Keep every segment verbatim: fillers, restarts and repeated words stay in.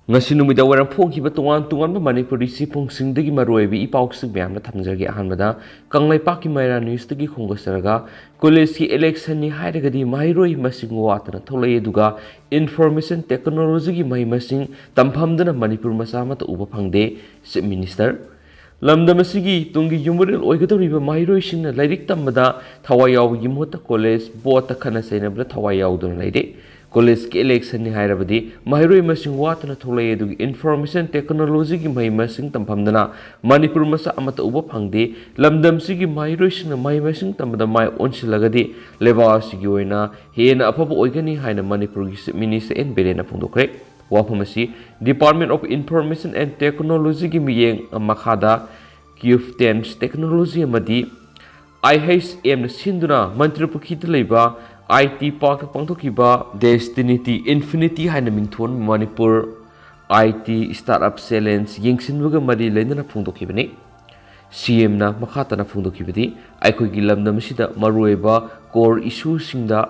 ꯉꯁꯤ ꯅꯨꯃꯤꯗꯥꯡ ꯋꯥꯏꯔꯝ ꯐꯣꯡꯈꯤꯕ ꯇꯣꯉꯥꯟ ꯇꯣꯉꯥꯟꯕ ꯃꯅꯤꯄꯨꯔꯤ ꯆꯦꯐꯣꯡꯁꯤꯡꯗꯒꯤ ꯃꯔꯨꯑꯣꯏꯕ ꯏ ꯄꯥꯎꯁꯤꯡ ꯃꯌꯥꯝꯅ ꯊꯝꯖꯔꯒꯦ꯫ ꯑꯍꯥꯟꯕꯗ ꯀꯪꯂꯩꯄꯥꯛꯀꯤ ꯃꯩꯔꯥ ꯅ꯭ꯌꯨꯁꯇꯒꯤ ꯈꯣꯡꯗꯣꯛꯆꯔꯒ, ꯀꯣꯂꯦꯖꯀꯤ ꯏꯂꯦꯛꯁꯟꯅꯤ ꯍꯥꯏꯔꯒꯗꯤ ꯃꯍꯩꯔꯣꯏ ꯃꯁꯤꯡ ꯋꯥꯠꯇꯅ ꯊꯣꯛꯂꯛꯏ, ꯑꯗꯨꯒ ꯏꯟꯐꯣꯔꯃꯦꯁꯟ ꯇꯦꯛꯅꯣꯂꯣꯖꯤꯒꯤ ꯃꯍꯩ ꯃꯁꯤꯡ ꯇꯝꯐꯝꯗꯅ ꯃꯅꯤꯄꯨꯔ ꯃꯆꯥ ꯑꯃꯠꯇ ꯎꯕ ꯐꯪꯗꯦ, ꯆꯤꯐ ꯃꯤꯅꯤꯁꯇꯔ꯫ ꯂꯝꯗꯝ ꯑꯁꯤꯒꯤ ꯇꯨꯡꯒꯤ ꯌꯨꯝꯕꯨꯔꯦꯜ ꯑꯣꯏꯒꯗꯧꯔꯤꯕ ꯃꯍꯩꯔꯣꯏꯁꯤꯡꯅ ꯂꯥꯏꯔꯤꯛ ꯇꯝꯕꯗ ꯊꯋꯥꯏ ꯌꯥꯎꯕꯒꯤ ꯃꯍꯨꯠꯇ ꯀꯣꯂꯦꯖ ꯕꯣꯔꯗꯇ ꯈꯠꯅ ꯆꯩꯅꯕꯗ ꯊꯋꯥꯏ ꯌꯥꯎꯗꯨꯅ ꯂꯩꯔꯦ꯫ ꯀꯣꯂꯦꯖꯀꯤ ꯏꯂꯦꯛꯁꯟꯅꯤ ꯍꯥꯏꯔꯕꯗꯤ ꯃꯍꯩꯔꯣꯏ ꯃꯁꯤꯡ ꯋꯥꯠꯇꯅ ꯊꯣꯛꯂꯛꯏ, ꯑꯗꯨꯒ ꯏꯟꯐꯣꯔꯃꯦꯁꯟ ꯇꯦꯛꯅꯣꯂꯣꯖꯤꯒꯤ ꯃꯍꯩ ꯃꯁꯤꯡ ꯇꯝꯐꯝꯗꯅ ꯃꯅꯤꯄꯨꯔ ꯃꯆꯥ ꯑꯃꯠꯇ ꯎꯕ ꯐꯪꯗꯦ꯫ ꯂꯝꯗꯝꯁꯤꯒꯤ ꯃꯍꯩꯔꯣꯏꯁꯤꯡꯅ ꯃꯍꯩ ꯃꯁꯤꯡ ꯇꯝꯕꯗ ꯃꯥꯏ ꯑꯣꯟꯁꯤꯜꯂꯒꯗꯤ ꯂꯩꯕꯥꯛ ꯑꯁꯤꯒꯤ ꯑꯣꯏꯅ ꯍꯦꯟꯅ ꯑꯐꯕ ꯑꯣꯏꯒꯅꯤ ꯍꯥꯏꯅ ꯃꯅꯤꯄꯨꯔꯒꯤ ꯆꯤꯐ ꯃꯤꯅꯤꯁꯇꯔ ꯑꯦꯟ ꯕꯤꯔꯦꯟꯅ ꯐꯣꯡꯗꯣꯛꯈ꯭ꯔꯦ꯫ ꯋꯥꯐꯝ ꯑꯁꯤ Department of Information and Technologyꯒꯤ ꯃꯤꯠꯌꯦꯡ ꯃꯈꯥꯗ ꯀ꯭ꯌꯨꯐꯇꯦꯟꯁ ꯇꯦꯛꯅꯣꯂꯣꯖꯤ ꯑꯃꯗꯤ ꯑꯥꯏ ꯑꯩꯆ ꯑꯦꯝꯅ ꯁꯤꯟꯗꯨꯅ ꯃꯟꯇ꯭ꯔꯤ ꯄꯨꯈ꯭ꯔꯤꯗ ꯂꯩꯕ ꯑꯥꯏ ꯇꯤ ꯄꯥꯔꯛꯇ ꯄꯥꯡꯊꯣꯛꯈꯤꯕ Destiny to Infinity ꯍꯥꯏꯅ ꯃꯤꯡꯊꯣꯟꯕ ꯃꯅꯤꯄꯨꯔ ꯑꯥꯏ ꯇꯤ ꯁ꯭ꯇꯥꯔꯠ ꯑꯞ ꯆꯦꯂꯦꯟꯖ ꯌꯦꯡꯁꯤꯟꯕꯒ ꯃꯔꯤ ꯂꯩꯅꯅ ꯐꯣꯡꯗꯣꯛꯈꯤꯕꯅꯤ꯫ ꯁꯤ ꯑꯦꯝꯅ ꯃꯈꯥ ꯇꯥꯅ ꯐꯣꯡꯗꯣꯛꯈꯤꯕꯗꯤ, ꯑꯩꯈꯣꯏꯒꯤ ꯂꯝꯗꯝ ꯑꯁꯤꯗ ꯃꯔꯨꯑꯣꯏꯕ core issueꯁꯤꯡꯗ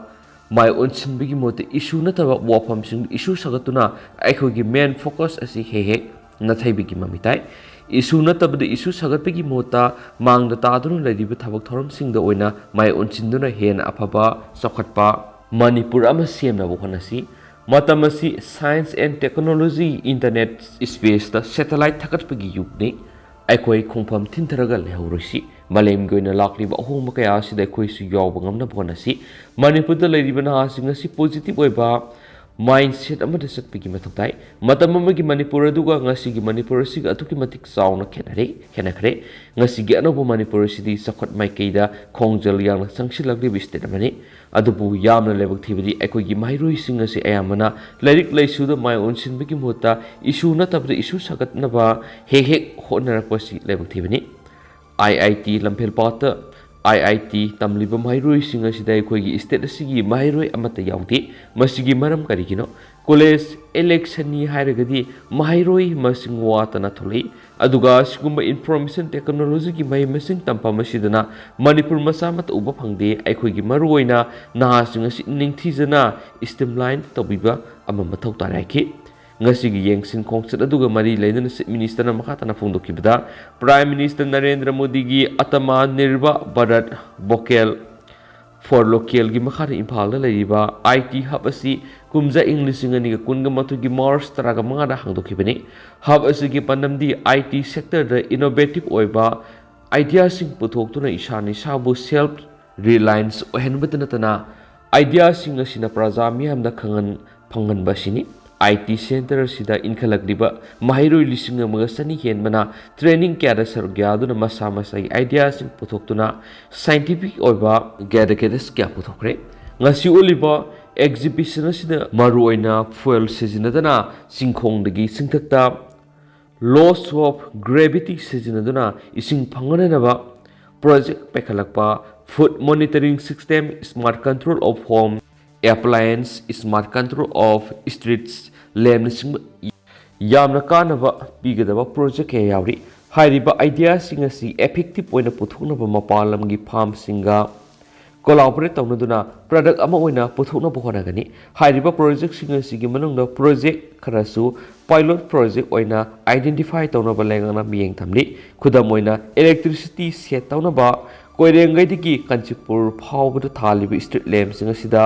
ꯃꯥꯏ ꯑꯣꯟꯁꯤꯟꯕꯒꯤ ꯃꯍꯨꯠꯇ issue ꯅꯠꯇꯕ ꯋꯥꯐꯝꯁꯤꯡꯗ issue ꯁꯥꯒꯠꯇꯨꯅ ꯑꯩꯈꯣꯏꯒꯤ main focus ꯑꯁꯤ ꯍꯦꯛ ꯍꯦꯛ ꯅꯥꯊꯩꯕꯒꯤ ꯃꯃꯤ ꯇꯥꯏ꯫ Issue ꯅꯠꯇꯕꯗ issue ꯁꯥꯒꯠꯄꯒꯤ ꯃꯍꯨꯠꯇ ꯃꯥꯡꯗ ꯇꯥꯗꯨꯅ ꯂꯩꯔꯤꯕ ꯊꯕꯛ ꯊꯧꯔꯝꯁꯤꯡꯗ ꯑꯣꯏꯅ ꯃꯥꯏ ꯑꯣꯟꯁꯤꯟꯗꯨꯅ ꯍꯦꯟꯅ ꯑꯐꯕ ꯆꯥꯎꯈꯠꯄ ꯃꯅꯤꯄꯨꯔ ꯑꯃ ꯁꯦꯝꯅꯕ ꯍꯣꯠꯅꯁꯤ꯫ ꯃꯇꯝ ꯑꯁꯤ Science and Technology, internet spaceꯇ satellite ꯊꯥꯒꯠꯄꯒꯤ ꯌꯨꯒꯅꯤ꯫ ꯑꯩꯈꯣꯏ ꯈꯣꯡꯐꯝ ꯊꯤꯟꯊꯔꯒ ꯂꯩꯍꯧꯔꯣꯏꯁꯤ꯫ ꯃꯥꯂꯦꯝꯒꯤ ꯑꯣꯏꯅ ꯂꯥꯛꯂꯤꯕ ꯑꯍꯣꯡꯕ ꯀꯌꯥ ꯑꯁꯤꯗ ꯑꯩꯈꯣꯏꯁꯨ ꯌꯥꯎꯕ ꯉꯝꯅꯕ ꯍꯣꯠꯅꯁꯤ꯫ ꯃꯅꯤꯄꯨꯔꯗ ꯂꯩꯔꯤꯕ ꯅꯍꯥꯁꯤꯡ ꯑꯁꯤ positive ꯑꯣꯏꯕ mindset ꯑꯃꯗ ꯆꯠꯄꯒꯤ ꯃꯊꯧ ꯇꯥꯏ꯫ ꯃꯇꯝ ꯑꯃꯒꯤ ꯃꯅꯤꯄꯨꯔ ꯑꯗꯨꯒ ꯉꯁꯤꯒꯤ ꯃꯅꯤꯄꯨꯔ ꯑꯁꯤꯒ ꯑꯗꯨꯛꯀꯤ ꯃꯇꯤꯛ ꯆꯥꯎꯅ ꯈꯦꯠꯅꯔꯦ, ꯈꯦꯠꯅꯈ꯭ꯔꯦ꯫ ꯉꯁꯤꯒꯤ ꯑꯅꯧꯕ ꯃꯅꯤꯄꯨꯔ ꯑꯁꯤꯗꯤ ꯆꯥꯎꯈꯠ ꯃꯥꯏꯀꯩꯗ ꯈꯣꯡꯖꯦꯜ ꯌꯥꯡꯅ ꯆꯪꯁꯤꯜꯂꯛꯂꯤꯕ state ꯑꯃꯅꯤ꯫ ꯑꯗꯨꯕꯨ ꯌꯥꯝꯅ ꯂꯥꯏꯕꯛ ꯊꯤꯕꯗꯤ ꯑꯩꯈꯣꯏꯒꯤ ꯃꯍꯩꯔꯣꯏꯁꯤꯡ ꯑꯁꯤ ꯑꯌꯥꯝꯕꯅ ꯂꯥꯏꯔꯤꯛ ꯂꯥꯏꯁꯨꯗ ꯃꯥꯏ ꯑꯣꯟꯁꯤꯟꯕꯒꯤ ꯃꯍꯨꯠꯇ issue ꯅꯠꯇꯕꯗ issue ꯁꯥꯒꯠꯅꯕ ꯍꯦꯛ ꯍꯦꯛ ꯍꯣꯠꯅꯔꯛꯄꯁꯤ ꯂꯥꯏꯕꯛ ꯊꯤꯕꯅꯤ꯫ ꯑꯥꯏ ꯑꯥꯏ ꯇꯤ ꯂꯝꯐꯦꯜꯄꯥꯠꯇ ꯑꯥꯏ ꯑꯥꯏ ꯇꯤ ꯇꯝꯂꯤꯕ ꯃꯍꯩꯔꯣꯏꯁꯤꯡ ꯑꯁꯤꯗ ꯑꯩꯈꯣꯏꯒꯤ state ꯑꯁꯤꯒꯤ ꯃꯍꯩꯔꯣꯏ ꯑꯃꯠꯇ ꯌꯥꯎꯗꯦ꯫ ꯃꯁꯤꯒꯤ ꯃꯔꯝ ꯀꯔꯤꯒꯤꯅꯣ? ꯀꯣꯂꯦꯖ ꯏꯂꯦꯛꯁꯟꯅꯤ ꯍꯥꯏꯔꯒꯗꯤ ꯃꯍꯩꯔꯣꯏ ꯃꯁꯤꯡ ꯋꯥꯠꯇꯅ ꯊꯣꯛꯂꯛꯏ, ꯑꯗꯨꯒ ꯑꯁꯤꯒꯨꯝꯕ information technologyꯒꯤ ꯃꯍꯩ ꯃꯁꯤꯡ ꯇꯝꯐꯝ ꯑꯁꯤꯗꯅ ꯃꯅꯤꯄꯨꯔ ꯃꯆꯥ ꯑꯃꯠꯇ ꯎꯕ ꯐꯪꯗꯦ꯫ ꯑꯩꯈꯣꯏꯒꯤ ꯃꯔꯨꯑꯣꯏꯅ ꯅꯍꯥꯁꯤꯡ ꯑꯁꯤ ꯅꯤꯡꯊꯤꯖꯅ streamline ꯇꯧꯕꯤꯕ ꯑꯃ ꯃꯊꯧ ꯇꯥꯔꯦ ꯍꯥꯏꯈꯤ꯫ ꯉꯁꯤꯒꯤ ꯌꯦꯡꯁꯤꯟ ꯈꯣꯡꯆꯠ ꯑꯗꯨꯒ ꯃꯔꯤ ꯂꯩꯅꯅ Chief Ministerꯅ ꯃꯈꯥ ꯇꯥꯅ ꯐꯣꯡꯗꯣꯛꯈꯤꯕꯗ, Prime Minister ꯅꯔꯦꯟꯗ꯭ꯔ ꯃꯣꯗꯤꯒꯤ Atmanirbhar Bharat Vocal for Localꯒꯤ ꯃꯈꯥꯗ ꯏꯝꯐꯥꯜꯗ ꯂꯩꯔꯤꯕ I T hub ꯑꯁꯤ ꯀꯨꯝꯖꯥ ꯏꯪ ꯂꯤꯁꯤꯡ ꯑꯅꯤꯒ ꯀꯨꯟꯒ ꯃꯥꯊꯣꯏꯒꯤ March ꯇꯔꯥꯃꯉꯥꯗ ꯍꯥꯡꯗꯣꯛꯈꯤꯕꯅꯤ꯫ Hub ꯑꯁꯤꯒꯤ ꯄꯥꯟꯗꯝꯗꯤ I T sectorꯗ innovative ꯑꯣꯏꯕ ideaꯁꯤꯡ ꯄꯨꯊꯣꯛꯇꯨꯅ ꯏꯁꯥꯅ ꯏꯁꯥꯕꯨ self reliance ꯑꯣꯏꯍꯟꯕꯇ ꯅꯠꯇꯅ, ideaꯁꯤꯡ ꯑꯁꯤꯅ ꯄ꯭ꯔꯖꯥ ꯃꯤꯌꯥꯝꯗ ꯈꯪꯍꯟ ꯐꯪꯍꯟꯕ ꯑꯁꯤꯅꯤ꯫ I T centre ꯑꯁꯤꯗ ꯏꯟꯈꯠꯂꯛꯂꯤꯕ ꯃꯍꯩꯔꯣꯏ ꯂꯤꯁꯤꯡ ꯑꯃꯒ ꯆꯅꯤ ꯍꯦꯟꯕꯅ training ꯀꯌꯥꯗ ꯁꯔꯨꯛ ꯌꯥꯗꯨꯅ ꯃꯁꯥ ꯃꯁꯥꯒꯤ ideaꯁꯤꯡ ꯄꯨꯊꯣꯛꯇꯨꯅ scientific ꯑꯣꯏꯕ gadgets ꯀꯌꯥ ꯄꯨꯊꯣꯛꯈ꯭ꯔꯦ꯫ ꯉꯁꯤ ꯎꯠꯂꯤꯕ exhibition ꯑꯁꯤꯗ ꯃꯔꯨꯑꯣꯏꯅ fuel ꯁꯤꯖꯤꯟꯅꯗꯅ ꯆꯤꯡꯈꯣꯡꯗꯒꯤ ꯆꯤꯡꯊꯛꯇ laws of gravity ꯁꯤꯖꯤꯟꯅꯗꯨꯅ ꯏꯁꯤꯡ ꯐꯪꯍꯟꯅꯅꯕ project ꯄꯥꯏꯈꯠꯂꯛꯄ, food monitoring system, smart control of home appliance, smart control of streets lampꯅꯆꯤꯡꯕ ꯌꯥꯝꯅ ꯀꯥꯟꯅꯕ ꯄꯤꯒꯗꯕ project ꯀꯌꯥ ꯌꯥꯎꯔꯤ꯫ ꯍꯥꯏꯔꯤꯕ ideaꯁꯤꯡ ꯑꯁꯤ effective ꯑꯣꯏꯅ ꯄꯨꯊꯣꯛꯅꯕ ꯃꯄꯥꯟ ꯂꯝꯒꯤ firmꯁꯤꯡꯒ collaborate ꯇꯧꯅꯗꯨꯅ product ꯑꯃ ꯑꯣꯏꯅ ꯄꯨꯊꯣꯛꯅꯕ ꯍꯣꯠꯅꯒꯅꯤ꯫ ꯍꯥꯏꯔꯤꯕ projectꯁꯤꯡ ꯑꯁꯤꯒꯤ ꯃꯅꯨꯡꯗ project ꯈꯔꯁꯨ pilot project ꯑꯣꯏꯅ identify ꯇꯧꯅꯕ ꯂꯩꯉꯥꯛꯅ ꯃꯤꯠꯌꯦꯡ ꯊꯝꯂꯤ꯫ ꯈꯨꯗꯝ ꯑꯣꯏꯅ, electricity set ꯇꯧꯅꯕ ꯀꯣꯏꯔꯦꯡꯒꯩꯗꯒꯤ ꯀꯥꯟꯆꯤꯄꯨꯔ ꯐꯥꯎꯕꯗ ꯊꯥꯜꯂꯤꯕ street lampꯁꯤꯡ ꯑꯁꯤꯗ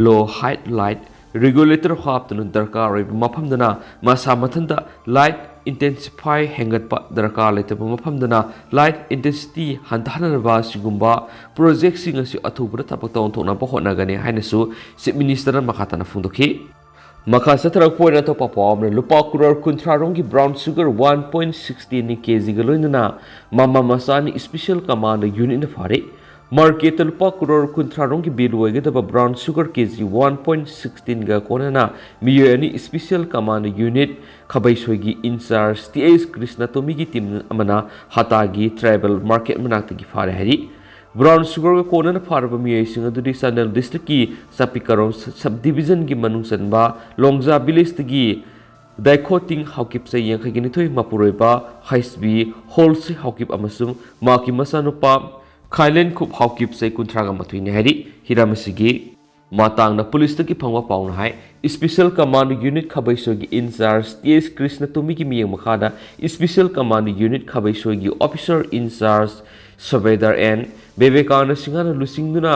low height light regulator ꯍꯥꯞꯇꯨꯅ ꯗꯔꯀꯥꯔ ꯑꯣꯏꯕ ꯃꯐꯝꯗꯅ ꯃꯁꯥ ꯃꯊꯟꯇ light intensify ꯍꯦꯟꯒꯠꯄ, ꯗꯔꯀꯥꯔ ꯂꯩꯇꯕ ꯃꯐꯝꯗꯅ light intensity ꯍꯟꯊꯍꯟꯅꯕ ꯑꯁꯤꯒꯨꯝꯕ projectꯁꯤꯡ ꯑꯁꯤ ꯑꯊꯨꯕꯗ ꯊꯕꯛꯇ ꯑꯣꯟꯊꯣꯛꯅꯕ ꯍꯣꯠꯅꯒꯅꯤ ꯍꯥꯏꯅꯁꯨ Chief Ministerꯅ ꯃꯈꯥ ꯇꯥꯅ ꯐꯣꯡꯗꯣꯛꯈꯤ꯫ ꯃꯈꯥ ꯆꯠꯊꯔꯛꯄ ꯑꯣꯏꯅ ꯑꯇꯣꯞꯄ ꯄꯥꯎ ꯑꯃꯅ, ꯂꯨꯄꯥ crore ꯀꯨꯟꯊ꯭ꯔꯥ ꯔꯣꯝꯒꯤ brown sugar one point sixteen ꯀꯦꯖꯤꯒ ꯂꯣꯏꯅꯅ ꯃꯃꯥ ꯃꯆꯥ ꯑꯅꯤ special commando unitꯅ ꯐꯥꯔꯦ꯫ Marketꯇ ꯂꯨꯄꯥ crore ꯀꯨꯟꯊ꯭ꯔꯥ ꯔꯣꯝꯒꯤ value ꯑꯣꯏꯒꯗꯕ brown sugar ꯀꯦꯖꯤ one point sixteenꯒ ꯀꯣꯟꯅꯅ ꯃꯤꯑꯣꯏ ꯑꯅꯤ special commando unit ꯈꯥꯕꯩꯁꯣꯏꯒꯤ in charge T H ꯀ꯭ꯔꯤꯁꯅꯇꯣꯃꯤꯒꯤ team ꯑꯃꯅ ꯍꯇꯥꯒꯤ tribal market ꯃꯅꯥꯛꯇꯒꯤ ꯐꯥꯔꯦ ꯍꯥꯏꯔꯤ꯫ Brown sugarꯒ ꯀꯣꯟꯅꯅ ꯐꯥꯔꯕ ꯃꯤꯑꯣꯏꯁꯤꯡ ꯑꯗꯨꯗꯤ ꯆꯥꯟꯗꯦꯜ districtꯀꯤ ꯆꯥꯄꯤꯀꯔꯣꯝ sub divisionꯒꯤ ꯃꯅꯨꯡ ꯆꯟꯕ ꯂꯣꯡꯖꯥ villageꯇꯒꯤ ꯗꯥꯏꯈꯣꯇꯤꯡ ꯍꯥꯎꯀꯤꯞ ꯆꯍꯤ ꯌꯥꯡꯈꯩꯒ ꯅꯤꯊꯣꯏ, ꯃꯄꯨꯔꯣꯏꯕ ꯍꯩꯁꯕꯤ ꯍꯣꯜꯁꯤ ꯍꯥꯎꯀꯤꯞ ꯑꯃꯁꯨꯡ ꯃꯍꯥꯛꯀꯤ ꯃꯆꯥꯅꯨꯄꯥ ꯈꯥꯏꯂꯦꯟꯈꯨꯞ ꯍꯥꯎꯀꯤꯞ ꯆꯍꯤ ꯀꯨꯟꯊ꯭ꯔꯥꯒ ꯃꯥꯊꯣꯏꯅꯤ ꯍꯥꯏꯔꯤ꯫ ꯍꯤꯔꯝ ꯑꯁꯤꯒꯤ ꯃꯇꯥꯡꯗ ꯄꯨꯂꯤꯁꯇꯒꯤ ꯐꯪꯕ ꯄꯥꯎꯅ ꯍꯥꯏ, Special Command Unit ꯈꯥꯕꯩꯁꯣꯏꯒꯤ in charge ꯇꯤ ꯑꯦꯁ ꯀ꯭ꯔꯤꯁꯅꯇꯣꯃꯤꯒꯤ ꯃꯤꯠꯌꯦꯡ ꯃꯈꯥꯗ Special Command Unit ꯈꯥꯕꯩꯁꯣꯏꯒꯤ officer in charge subedar N Bibekananda ꯁꯤꯡꯍꯅ ꯂꯨꯆꯤꯡꯗꯨꯅ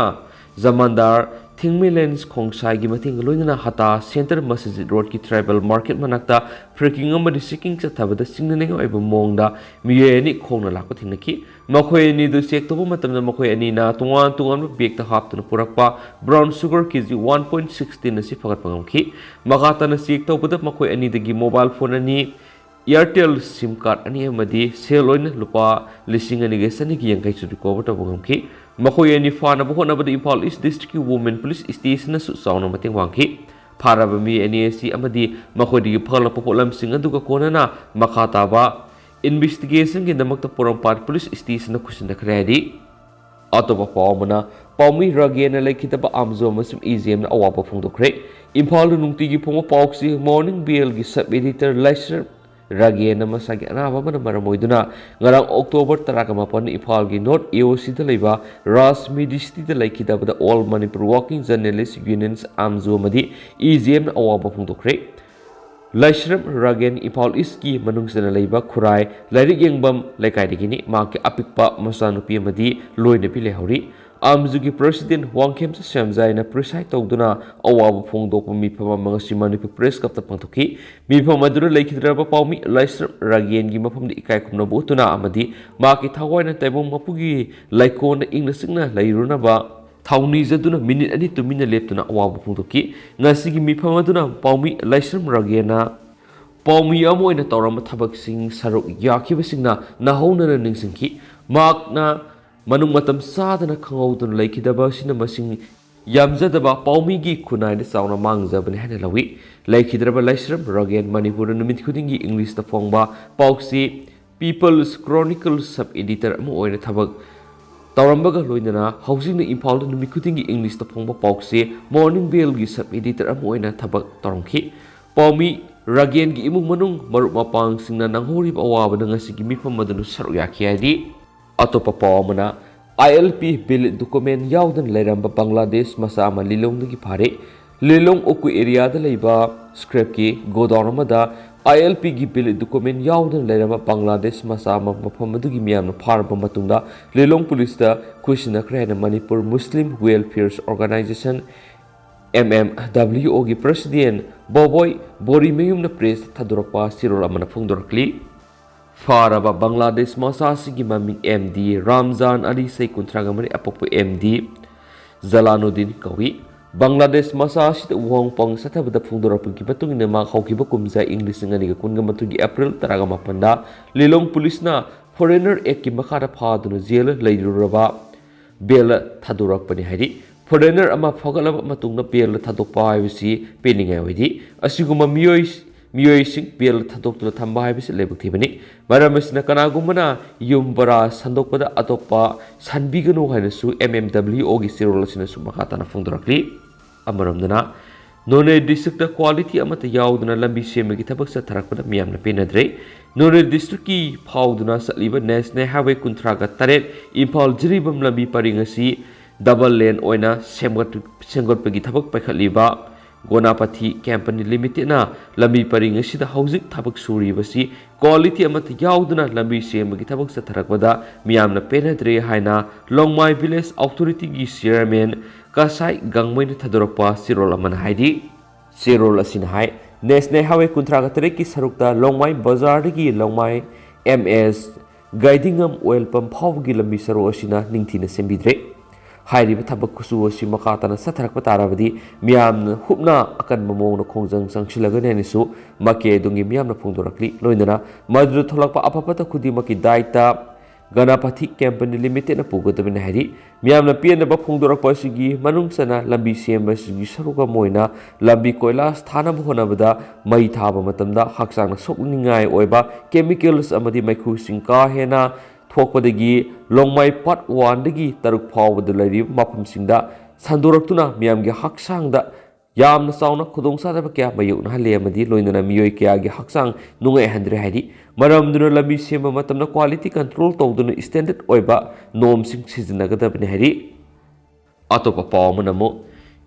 ꯖꯃꯥꯟꯗꯥꯔ ꯊꯤꯡꯃꯤꯂꯦꯟꯁ ꯈꯣꯡꯁꯥꯏꯒꯤ ꯃꯇꯦꯡꯒ ꯂꯣꯏꯅꯅ ꯍꯇꯥ ꯁꯦꯟꯇꯔ ꯃꯁꯖꯤꯗ ꯔꯣꯗꯀꯤ ꯇ꯭ꯔꯥꯏꯕꯦꯜ ꯃꯥꯔꯀꯦꯠ ꯃꯅꯥꯛꯇ ꯐ꯭ꯔꯦꯀꯤꯡ ꯑꯃꯗꯤ ꯆꯦꯀꯤꯡ ꯆꯠꯊꯕꯗ ꯆꯤꯡꯅꯅꯤꯡꯉꯥꯏ ꯑꯣꯏꯕ ꯃꯑꯣꯡꯗ ꯃꯤꯑꯣꯏ ꯑꯅꯤ ꯈꯣꯡꯅ ꯂꯥꯛꯄ ꯊꯦꯡꯅꯈꯤ꯫ ꯃꯈꯣꯏ ꯑꯅꯤꯗꯨ ꯆꯦꯛ ꯇꯧꯕ ꯃꯇꯝꯗ ꯃꯈꯣꯏ ꯑꯅꯤꯅ ꯇꯣꯉꯥꯟ ꯇꯣꯉꯥꯟꯕ ꯕꯦꯒꯇ ꯍꯥꯞꯇꯨꯅ ꯄꯨꯔꯛꯄ ꯕ꯭ꯔꯥꯎꯟ ꯁꯨꯒꯔ ꯀꯦ ꯖꯤ ꯋꯥꯟ ꯄꯣꯏꯟ ꯁꯤꯛꯁꯇꯤꯟ ꯑꯁꯤ ꯐꯒꯠꯄ ꯉꯝꯈꯤ꯫ ꯃꯈꯥ ꯇꯥꯅ ꯆꯦꯛ ꯇꯧꯕꯗ ꯃꯈꯣꯏ ꯑꯅꯤꯗꯒꯤ ꯃꯣꯕꯥꯏꯜ ꯐꯣꯟ ꯑꯅꯤ, ꯏꯌꯥꯔꯇꯦꯜ ꯁꯤꯝ ꯀꯥꯔꯗ ꯑꯅꯤ ꯑꯃꯗꯤ ꯁꯦꯜ ꯑꯣꯏꯅ ꯂꯨꯄꯥ ꯂꯤꯁꯤꯡ ꯑꯅꯤꯒ ꯆꯅꯤꯒ ꯌꯥꯡꯈꯩꯁꯨ ꯔꯤꯀꯣꯚꯔ ꯇꯧꯕ ꯉꯝꯈꯤ꯫ ꯃꯈꯣꯏ ꯑꯅꯤ ꯐꯥꯅꯕ ꯍꯣꯠꯅꯕꯗ ꯏꯝꯐꯥꯜ ꯏꯁ ꯗꯤꯁꯇ꯭ꯔꯤꯛꯀꯤ ꯋꯨꯃꯦꯟ ꯄꯨꯂꯤꯁ ꯁ꯭ꯇꯦꯁꯟꯅꯁꯨ ꯆꯥꯎꯅ ꯃꯇꯦꯡ ꯄꯥꯡꯈꯤ꯫ ꯐꯥꯔꯕ ꯃꯤ ꯑꯅꯤ ꯑꯁꯤ ꯑꯃꯗꯤ ꯃꯈꯣꯏꯗꯒꯤ ꯐꯒꯠꯂꯛꯄ ꯄꯣꯠꯂꯝꯁꯤꯡ ꯑꯗꯨꯒ ꯀꯣꯟꯅꯅ ꯃꯈꯥ ꯇꯥꯕ ꯏꯟꯚꯦꯁꯇꯤꯒꯦꯁꯟꯒꯤꯗꯃꯛꯇ ꯄꯣꯔꯣꯝꯄꯥꯠ ꯄꯨꯂꯤꯁ ꯁ꯭ꯇꯦꯁꯟꯗ ꯈꯨꯠꯁꯤꯟꯅꯈ꯭ꯔꯦ ꯍꯥꯏꯔꯤ꯫ ꯑꯇꯣꯞꯄ ꯄꯥꯎ ꯑꯃꯅ, ꯄꯥꯎꯃꯤ ꯔꯥꯒꯦꯟꯅ ꯂꯩꯈꯤꯗꯕ ꯑꯥꯝꯖꯣꯝ ꯑꯃꯁꯨꯡ ꯏ ꯖꯤ ꯑꯦꯝꯅ ꯑꯋꯥꯕ ꯐꯣꯡꯗꯣꯛꯈ꯭ꯔꯦ꯫ ꯏꯝꯐꯥꯜꯗ ꯅꯨꯡꯇꯤꯒꯤ ꯐꯣꯡꯕ ꯄꯥꯎꯆꯦ ꯃꯣꯔꯅꯤꯡ ꯕꯦꯜꯒꯤ ꯁꯕ ꯑꯦꯗꯤꯇꯔ ꯂꯥꯏꯁ꯭ꯔꯝ ꯔꯥꯒꯦꯟꯅ ꯃꯁꯥꯒꯤ ꯑꯅꯥꯕ ꯑꯃꯅ ꯃꯔꯝ ꯑꯣꯏꯗꯨꯅ ꯉꯔꯥꯡ ꯑꯣꯛꯇꯣꯕꯔ ꯇꯔꯥꯒ ꯃꯥꯄꯟ ꯏꯝꯐꯥꯜꯒꯤ ꯅꯣꯔꯠ ꯑꯦ ꯑꯣ ꯁꯤꯗ ꯂꯩꯕ ꯔꯥꯖ ꯃꯤꯗꯤꯁꯤꯇꯤꯗ ꯂꯩꯈꯤꯗꯕꯗ ꯑꯣꯜ ꯃꯅꯤꯄꯨꯔ ꯋꯥꯔꯀꯤꯡ ꯖꯔꯅꯦꯂꯤꯁ ꯌꯨꯅꯤꯌꯟꯁ ꯑꯥꯝꯖꯣ ꯑꯃꯗꯤ ꯏ ꯖꯤ ꯑꯦꯝꯅ ꯑꯋꯥꯕ ꯐꯣꯡꯗꯣꯛꯈ꯭ꯔꯦ꯫ ꯂꯥꯏꯁ꯭ꯔꯝ ꯔꯥꯒꯦꯟ ꯏꯝꯐꯥꯜ ꯏꯁꯀꯤ ꯃꯅꯨꯡ ꯆꯟꯅ ꯂꯩꯕ ꯈꯨꯔꯥꯏ ꯂꯥꯏꯔꯤꯛ ꯌꯦꯡꯐꯝ ꯂꯩꯀꯥꯏꯗꯒꯤꯅꯤ꯫ ꯃꯍꯥꯛꯀꯤ ꯑꯄꯤꯛꯄ ꯃꯆꯥꯅꯨꯄꯤ ꯑꯃꯗꯤ ꯂꯣꯏꯅꯕꯤ ꯂꯩꯍꯧꯔꯤ꯫ ꯑꯥꯝꯖꯨꯒꯤ ꯄ꯭ꯔꯦꯁꯤꯗꯦꯟ ꯋꯥꯡꯈꯦꯝꯆꯥ ꯁ꯭ꯌꯥꯝꯖꯥꯏꯅ ꯄ꯭ꯔꯤꯁꯥꯏꯗ ꯇꯧꯗꯨꯅ ꯑꯋꯥꯕ ꯐꯣꯡꯗꯣꯛꯄ ꯃꯤꯐꯝ ꯑꯃ ꯉꯁꯤ ꯃꯅꯤꯄꯨꯔ ꯄ꯭ꯔꯦꯁ ꯀ꯭ꯂꯕꯇ ꯄꯥꯡꯊꯣꯛꯈꯤ꯫ ꯃꯤꯐꯝ ꯑꯗꯨꯗ ꯂꯩꯈꯤꯗ꯭ꯔꯕ ꯄꯥꯎꯃꯤ ꯂꯥꯏꯁ꯭ꯔꯝ ꯔꯥꯒꯦꯟꯒꯤ ꯃꯐꯝꯗ ꯏꯀꯥꯏ ꯈꯨꯝꯅꯕ ꯎꯠꯇꯨꯅ ꯑꯃꯗꯤ ꯃꯍꯥꯛꯀꯤ ꯊꯋꯥꯏꯅ ꯇꯥꯏꯕꯪ ꯃꯄꯨꯒꯤ ꯂꯩꯀꯣꯜꯗ ꯏꯪꯅ ꯆꯤꯛꯅ ꯂꯩꯔꯨꯅꯕ ꯊꯧꯅꯤꯖꯗꯨꯅ ꯃꯤꯅꯤꯠ ꯑꯅꯤ ꯇꯨꯃꯤꯟꯅ ꯂꯦꯞꯇꯨꯅ ꯑꯋꯥꯕ ꯐꯣꯡꯗꯣꯛꯈꯤ꯫ ꯉꯁꯤꯒꯤ ꯃꯤꯐꯝ ꯑꯗꯨꯅ ꯄꯥꯎꯃꯤ ꯂꯥꯏꯁ꯭ꯔꯝ ꯔꯥꯒꯦꯟꯅ ꯄꯥꯎꯃꯤ ꯑꯃ ꯑꯣꯏꯅ ꯇꯧꯔꯝꯕ ꯊꯕꯛꯁꯤꯡ ꯁꯔꯨꯛ ꯌꯥꯈꯤꯕꯁꯤꯡꯅ ꯅꯧꯍꯧꯅꯅ ꯅꯤꯡꯁꯤꯡꯈꯤ꯫ ꯃꯍꯥꯛꯅ ꯃꯅꯨꯡ ꯃꯇꯝ ꯆꯥꯗꯅ ꯈꯪꯍꯧꯗꯅ ꯂꯩꯈꯤꯗꯕ ꯑꯁꯤꯅ ꯃꯁꯤꯡ ꯌꯥꯝꯖꯗꯕ ꯄꯥꯎꯃꯤꯒꯤ ꯈꯨꯟꯅꯥꯏꯗ ꯆꯥꯎꯅ ꯃꯥꯡꯖꯕꯅꯤ ꯍꯥꯏꯅ ꯂꯧꯏ꯫ ꯂꯩꯈꯤꯗ꯭ꯔꯕ ꯂꯥꯏꯁ꯭ꯔꯝ ꯔꯥꯒꯦꯟ ꯃꯅꯤꯄꯨꯔꯗ ꯅꯨꯃꯤꯠ ꯈꯨꯗꯤꯡꯒꯤ ꯏꯪꯂꯤꯁꯇ ꯐꯣꯡꯕ ꯄꯥꯎꯆꯦ ꯄꯤꯄꯜꯁ ꯀ꯭ꯔꯣꯅꯤꯀꯜ ꯁꯕ ꯑꯦꯗꯤꯇꯔ ꯑꯃ ꯑꯣꯏꯅ ꯊꯕꯛ ꯇꯧꯔꯝꯕꯒ ꯂꯣꯏꯅꯅ ꯍꯧꯖꯤꯛꯅ ꯏꯝꯐꯥꯜꯗ ꯅꯨꯃꯤꯠ ꯈꯨꯗꯤꯡꯒꯤ ꯏꯪꯂꯤꯁꯇ ꯐꯣꯡꯕ ꯄꯥꯎꯆꯦ ꯃꯣꯔꯅꯤꯡ ꯕꯦꯜꯒꯤ ꯁꯕ ꯑꯦꯗꯤꯇꯔ ꯑꯃ ꯑꯣꯏꯅ ꯊꯕꯛ ꯇꯧꯔꯝꯈꯤ꯫ ꯄꯥꯎꯃꯤ ꯔꯥꯒꯦꯟꯒꯤ ꯏꯃꯨꯡ ꯃꯅꯨꯡ, ꯃꯔꯨꯞ ꯃꯄꯥꯡꯁꯤꯡꯅ ꯅꯪꯍꯧꯔꯤꯕ ꯑꯋꯥꯕꯗ ꯉꯁꯤꯒꯤ ꯃꯤꯐꯝ ꯑꯗꯨꯅ ꯁꯔꯨꯛ ꯌꯥꯈꯤ ꯍꯥꯏꯔꯤ꯫ ꯑꯇꯣꯞꯄ ꯄꯥꯎ ꯑꯃꯅ, ꯑꯥꯏ ꯑꯦꯜ ꯄꯤ ꯚꯦꯂꯤꯗ ꯗꯣꯀꯨꯃꯦꯟ ꯌꯥꯎꯗꯅ ꯂꯩꯔꯝꯕ ꯕꯪꯒ꯭ꯂꯥꯗꯦꯁ ꯃꯆꯥ ꯑꯃ ꯂꯤꯂꯣꯡꯗꯒꯤ ꯐꯥꯔꯦ꯫ ꯂꯤꯂꯣꯡ ꯎꯀꯨ ꯑꯦꯔꯤꯌꯥꯗ ꯂꯩꯕ ꯁ꯭ꯀ꯭ꯔꯦꯞꯀꯤ ꯒꯣꯗꯥꯎꯟ ꯑꯃꯗ ꯑꯥꯏ ꯑꯦꯜ ꯄꯤꯒꯤ ꯚꯦꯂꯤꯗ ꯗꯣꯀꯨꯃꯦꯟ ꯌꯥꯎꯗꯅ ꯂꯩꯔꯝꯕ ꯕꯪꯒ꯭ꯂꯥꯗꯦꯁ ꯃꯆꯥ ꯑꯃ ꯃꯐꯝ ꯑꯗꯨꯒꯤ ꯃꯤꯌꯥꯝꯅ ꯐꯥꯔꯕ ꯃꯇꯨꯡꯗ ꯂꯤꯂꯣꯡ ꯄꯨꯂꯤꯁꯇ ꯈꯨꯠꯁꯤꯟꯅꯈ꯭ꯔꯦ ꯍꯥꯏꯅ ꯃꯅꯤꯄꯨꯔ ꯃꯨꯁꯂꯤꯝ ꯋꯦꯜꯐꯤꯌꯔ ꯑꯣꯔꯒꯅꯥꯏꯖꯦꯁꯟ, ꯑꯦꯝ ꯑꯦꯝ ꯗꯕ꯭ꯂꯤꯌꯨ ꯑꯣꯒꯤ ꯄ꯭ꯔꯁꯤꯗꯦꯟ ꯕꯣꯕꯣꯏ ꯕꯣꯔꯤꯃꯌꯨꯝꯅ ꯄ꯭ꯔꯦꯁꯇ ꯊꯥꯗꯣꯔꯛꯄ ꯆꯦꯔꯣꯜ ꯑꯃꯅ ꯐꯣꯡꯗꯣꯔꯛꯂꯤ꯫ ꯐꯥꯔꯕ ꯕꯪꯒ꯭ꯂꯥꯗꯦꯁ ꯃꯆꯥꯁꯤꯒꯤ ꯃꯃꯤꯡ ꯑꯦꯝ ꯗꯤ ꯔꯥꯝꯖꯥꯟ ꯑꯂꯤ, ꯆꯍꯤ ꯀꯨꯟꯊ꯭ꯔꯥꯒ ꯃꯔꯤ, ꯑꯄꯣꯛꯄ ꯑꯦꯝ ꯗꯤ ꯖꯂꯥꯅꯨꯗꯤꯟ ꯀꯧꯏ꯫ ꯕꯪꯒ꯭ꯂꯥꯗꯦꯁ ꯃꯆꯥ ꯑꯁꯤꯗ ꯎꯍꯣꯡ ꯄꯥꯎ ꯆꯠꯊꯕꯗ ꯐꯣꯡꯗꯣꯔꯛꯄꯒꯤ ꯃꯇꯨꯡ ꯏꯟꯅ, ꯃꯍꯥꯛ ꯍꯧꯈꯤꯕ ꯀꯨꯝꯖꯥ ꯏꯪ ꯂꯤꯁꯤꯡ ꯑꯅꯤꯒ ꯀꯨꯟꯒ ꯃꯥꯊꯣꯏꯒꯤ ꯑꯦꯄ꯭ꯔꯤꯜ ꯇꯔꯥꯃꯥꯄꯟꯗ ꯂꯤꯂꯣꯡ ꯄꯨꯂꯤꯁꯅ ꯐꯣꯔꯦꯅꯔ ꯑꯦꯛꯀꯤ ꯃꯈꯥꯗ ꯐꯥꯗꯨꯅ ꯖꯦꯜꯗ ꯂꯩꯔꯨꯔꯕ ꯕꯦꯜꯗ ꯊꯥꯗꯣꯔꯛꯄꯅꯤ ꯍꯥꯏꯔꯤ꯫ ꯐꯣꯔꯦꯅꯔ ꯑꯃ ꯐꯥꯒꯠꯂꯕ ꯃꯇꯨꯡꯗ ꯕꯦꯜꯗ ꯊꯥꯗꯣꯛꯄ ꯍꯥꯏꯕꯁꯤ ꯄꯦꯟꯅꯤꯡꯉꯥꯏ ꯑꯣꯏꯗꯦ꯫ ꯑꯁꯤꯒꯨꯝꯕ ꯃꯤꯑꯣꯏ, ꯃꯤꯑꯣꯏꯁꯤꯡ ꯕꯦꯜꯗ ꯊꯥꯗꯣꯛꯇꯨꯅ ꯊꯝꯕ ꯍꯥꯏꯕꯁꯤ ꯂꯥꯏꯕꯛ ꯊꯤꯕꯅꯤ꯫ ꯃꯔꯝ ꯑꯁꯤꯅ, ꯀꯅꯥꯒꯨꯝꯕꯅ ꯌꯨꯝ ꯚꯔꯥ ꯁꯟꯗꯣꯛꯄꯗ ꯑꯇꯣꯞꯄ ꯁꯟꯕꯤꯒꯅꯨ ꯍꯥꯏꯅꯁꯨ ꯑꯦꯝ ꯑꯦꯝ ꯗꯕ꯭ꯂꯤꯌꯨ ꯑꯣꯒꯤ ꯆꯦꯔꯣꯜ ꯑꯁꯤꯅꯁꯨ ꯃꯈꯥ ꯇꯥꯅ ꯐꯣꯡꯗꯣꯔꯛꯂꯤ꯫ ꯑꯃꯔꯣꯝꯗꯅ, ꯅꯣꯅꯦ ꯗꯤꯁꯇ꯭ꯔꯤꯛꯇ ꯀ꯭ꯋꯥꯂꯤꯇꯤ ꯑꯃꯠꯇ ꯌꯥꯎꯗꯅ ꯂꯝꯕꯤ ꯁꯦꯝꯕꯒꯤ ꯊꯕꯛ ꯆꯠꯊꯔꯛꯄꯗ ꯃꯤꯌꯥꯝꯅ ꯄꯦꯟꯅꯗ꯭ꯔꯦ꯫ ꯅꯣꯅꯦ ꯗꯤꯁꯇ꯭ꯔꯤꯛꯀꯤ ꯐꯥꯎꯗꯨꯅ ꯆꯠꯂꯤꯕ ꯅꯦꯁꯅꯦꯜ ꯍꯥꯏꯋꯦ ꯀꯨꯟꯊ꯭ꯔꯥꯒ ꯇꯔꯦꯠ ꯏꯝꯐꯥꯜ ꯖꯤꯔꯤꯕꯥꯝ ꯂꯝꯕꯤ ꯄꯔꯤꯡ ꯑꯁꯤ ꯗꯕꯜ ꯂꯦꯟ ꯑꯣꯏꯅ ꯁꯦꯝꯒꯠ-, ꯁꯦꯝꯒꯠꯄꯒꯤ ꯊꯕꯛ ꯄꯥꯏꯈꯠꯂꯤꯕ ꯒꯣꯅꯥꯄꯥꯊꯤ ꯀꯝꯄꯅꯤ ꯂꯤꯃꯤꯇꯦꯗꯅ ꯂꯝꯕꯤ ꯄꯔꯤꯡ ꯑꯁꯤꯗ ꯍꯧꯖꯤꯛ ꯊꯕꯛ ꯁꯨꯔꯤꯕꯁꯤ ꯀ꯭ꯋꯥꯂꯤꯇꯤ ꯑꯃꯠꯇ ꯌꯥꯎꯗꯅ ꯂꯝꯕꯤ ꯁꯦꯝꯕꯒꯤ ꯊꯕꯛ ꯆꯠꯊꯔꯛꯄꯗ ꯃꯤꯌꯥꯝꯅ ꯄꯦꯟꯅꯗ꯭ꯔꯦ ꯍꯥꯏꯅ ꯂꯣꯡꯃꯥꯏ ꯚꯤꯂꯦꯖ ꯑꯣꯊꯣꯔꯤꯇꯤꯒꯤ ꯆꯤꯌꯔꯃꯦꯟ ꯀꯁꯥꯏ ꯒꯥꯡꯃꯩꯅ ꯊꯥꯗꯣꯔꯛꯄ ꯆꯦꯔꯣꯜ ꯑꯃꯅ ꯍꯥꯏꯔꯤ꯫ ꯆꯦꯔꯣꯜ ꯑꯁꯤꯅ ꯍꯥꯏ, ꯅꯦꯁꯅꯦꯜ ꯍꯥꯏꯋꯦ ꯀꯨꯟꯊ꯭ꯔꯥꯒ ꯇꯔꯦꯠꯀꯤ ꯁꯔꯨꯛꯇ ꯂꯣꯡꯃꯥꯏ ꯕꯖꯥꯔꯗꯒꯤ ꯂꯣꯡꯃꯥꯏ ꯑꯦꯝ ꯑꯦꯁ ꯒꯥꯏꯗꯤꯉꯝ ꯑꯣꯏꯜ ꯄꯝ ꯐꯥꯎꯕꯒꯤ ꯂꯝꯕꯤ ꯁꯔꯨꯛ ꯑꯁꯤꯅ ꯅꯤꯡꯊꯤꯅ ꯁꯦꯝꯕꯤꯗ꯭ꯔꯦ꯫ ꯍꯥꯏꯔꯤꯕ ꯊꯕꯛ ꯈꯨꯁꯨ ꯑꯁꯤ ꯃꯈꯥ ꯇꯥꯅ ꯆꯠꯊꯔꯛꯄ ꯇꯥꯔꯕꯗꯤ ꯃꯤꯌꯥꯝꯅ ꯍꯨꯞꯅ ꯑꯀꯟꯕ ꯃꯑꯣꯡꯗ ꯈꯣꯡꯖꯪ ꯆꯪꯁꯤꯜꯂꯒꯅꯤ ꯍꯥꯏꯅꯁꯨ ꯃꯀꯦ ꯑꯗꯣꯝꯒꯤ ꯃꯤꯌꯥꯝꯅ ꯐꯣꯡꯗꯣꯔꯛꯂꯤ꯫ ꯂꯣꯏꯅꯅ ꯃꯗꯨꯗ ꯊꯣꯛꯂꯛꯄ ꯑꯐ ꯐꯠꯇ ꯈꯨꯗꯤꯡꯃꯛꯀꯤ ꯗꯥꯏꯇ ꯒꯅꯥꯄꯥꯊꯤ ꯀꯝꯄꯅꯤ ꯂꯤꯃꯤꯇꯦꯗꯅ ꯄꯨꯒꯗꯕꯅꯤ ꯍꯥꯏꯔꯤ꯫ ꯃꯤꯌꯥꯝꯅ ꯄꯦꯟꯗꯕ ꯐꯣꯡꯗꯣꯔꯛꯄ ꯑꯁꯤꯒꯤ ꯃꯅꯨꯡ ꯆꯟꯅ ꯂꯝꯕꯤ ꯁꯦꯝꯕ ꯑꯁꯤꯒꯤ ꯁꯔꯨꯛ ꯑꯃ ꯑꯣꯏꯅ ꯂꯝꯕꯤ ꯀꯣꯏꯂꯥꯁ ꯊꯥꯅꯕ ꯍꯣꯠꯅꯕꯗ ꯃꯩ ꯊꯥꯕ ꯃꯇꯝꯗ ꯍꯛꯆꯥꯡꯗ ꯁꯣꯛꯅꯤꯡꯉꯥꯏ ꯑꯣꯏꯕ ꯀꯦꯃꯤꯀꯦꯜꯁ ꯑꯃꯗꯤ ꯃꯩꯈꯨꯁꯤꯡ ꯀꯥ ꯍꯦꯟꯅ ꯊꯣꯛꯄꯗꯒꯤ ꯂꯣꯡꯃꯥꯏ ꯄꯥꯔꯠ ꯋꯥꯟꯗꯒꯤ ꯇꯔꯨꯛ ꯐꯥꯎꯕꯗ ꯂꯩꯔꯤꯕ ꯃꯐꯝꯁꯤꯡꯗ ꯁꯟꯗꯣꯔꯛꯇꯨꯅ ꯃꯤꯌꯥꯝꯒꯤ ꯍꯛꯆꯥꯡꯗ ꯌꯥꯝꯅ ꯆꯥꯎꯅ ꯈꯨꯗꯣꯡꯆꯥꯗꯕ ꯀꯌꯥ ꯃꯥꯌꯣꯛꯅꯍꯜꯂꯦ ꯑꯃꯗꯤ ꯂꯣꯏꯅꯅ ꯃꯤꯑꯣꯏ ꯀꯌꯥꯒꯤ ꯍꯛꯆꯥꯡ ꯅꯨꯡꯉꯥꯏꯍꯟꯗ꯭ꯔꯦ ꯍꯥꯏꯔꯤ꯫ ꯃꯔꯝ ꯑꯗꯨꯅ ꯂꯝꯕꯤ ꯁꯦꯝꯕ ꯃꯇꯝꯗ quality control ꯇꯧꯗꯨꯅ standard ꯑꯣꯏꯕ ꯅꯣꯝꯁꯤꯡ ꯁꯤꯖꯤꯟꯅꯒꯗꯕꯅꯤ ꯍꯥꯏꯔꯤ꯫ ꯑꯇꯣꯞꯄ ꯄꯥꯎ ꯑꯃꯅ ꯑꯃꯨꯛ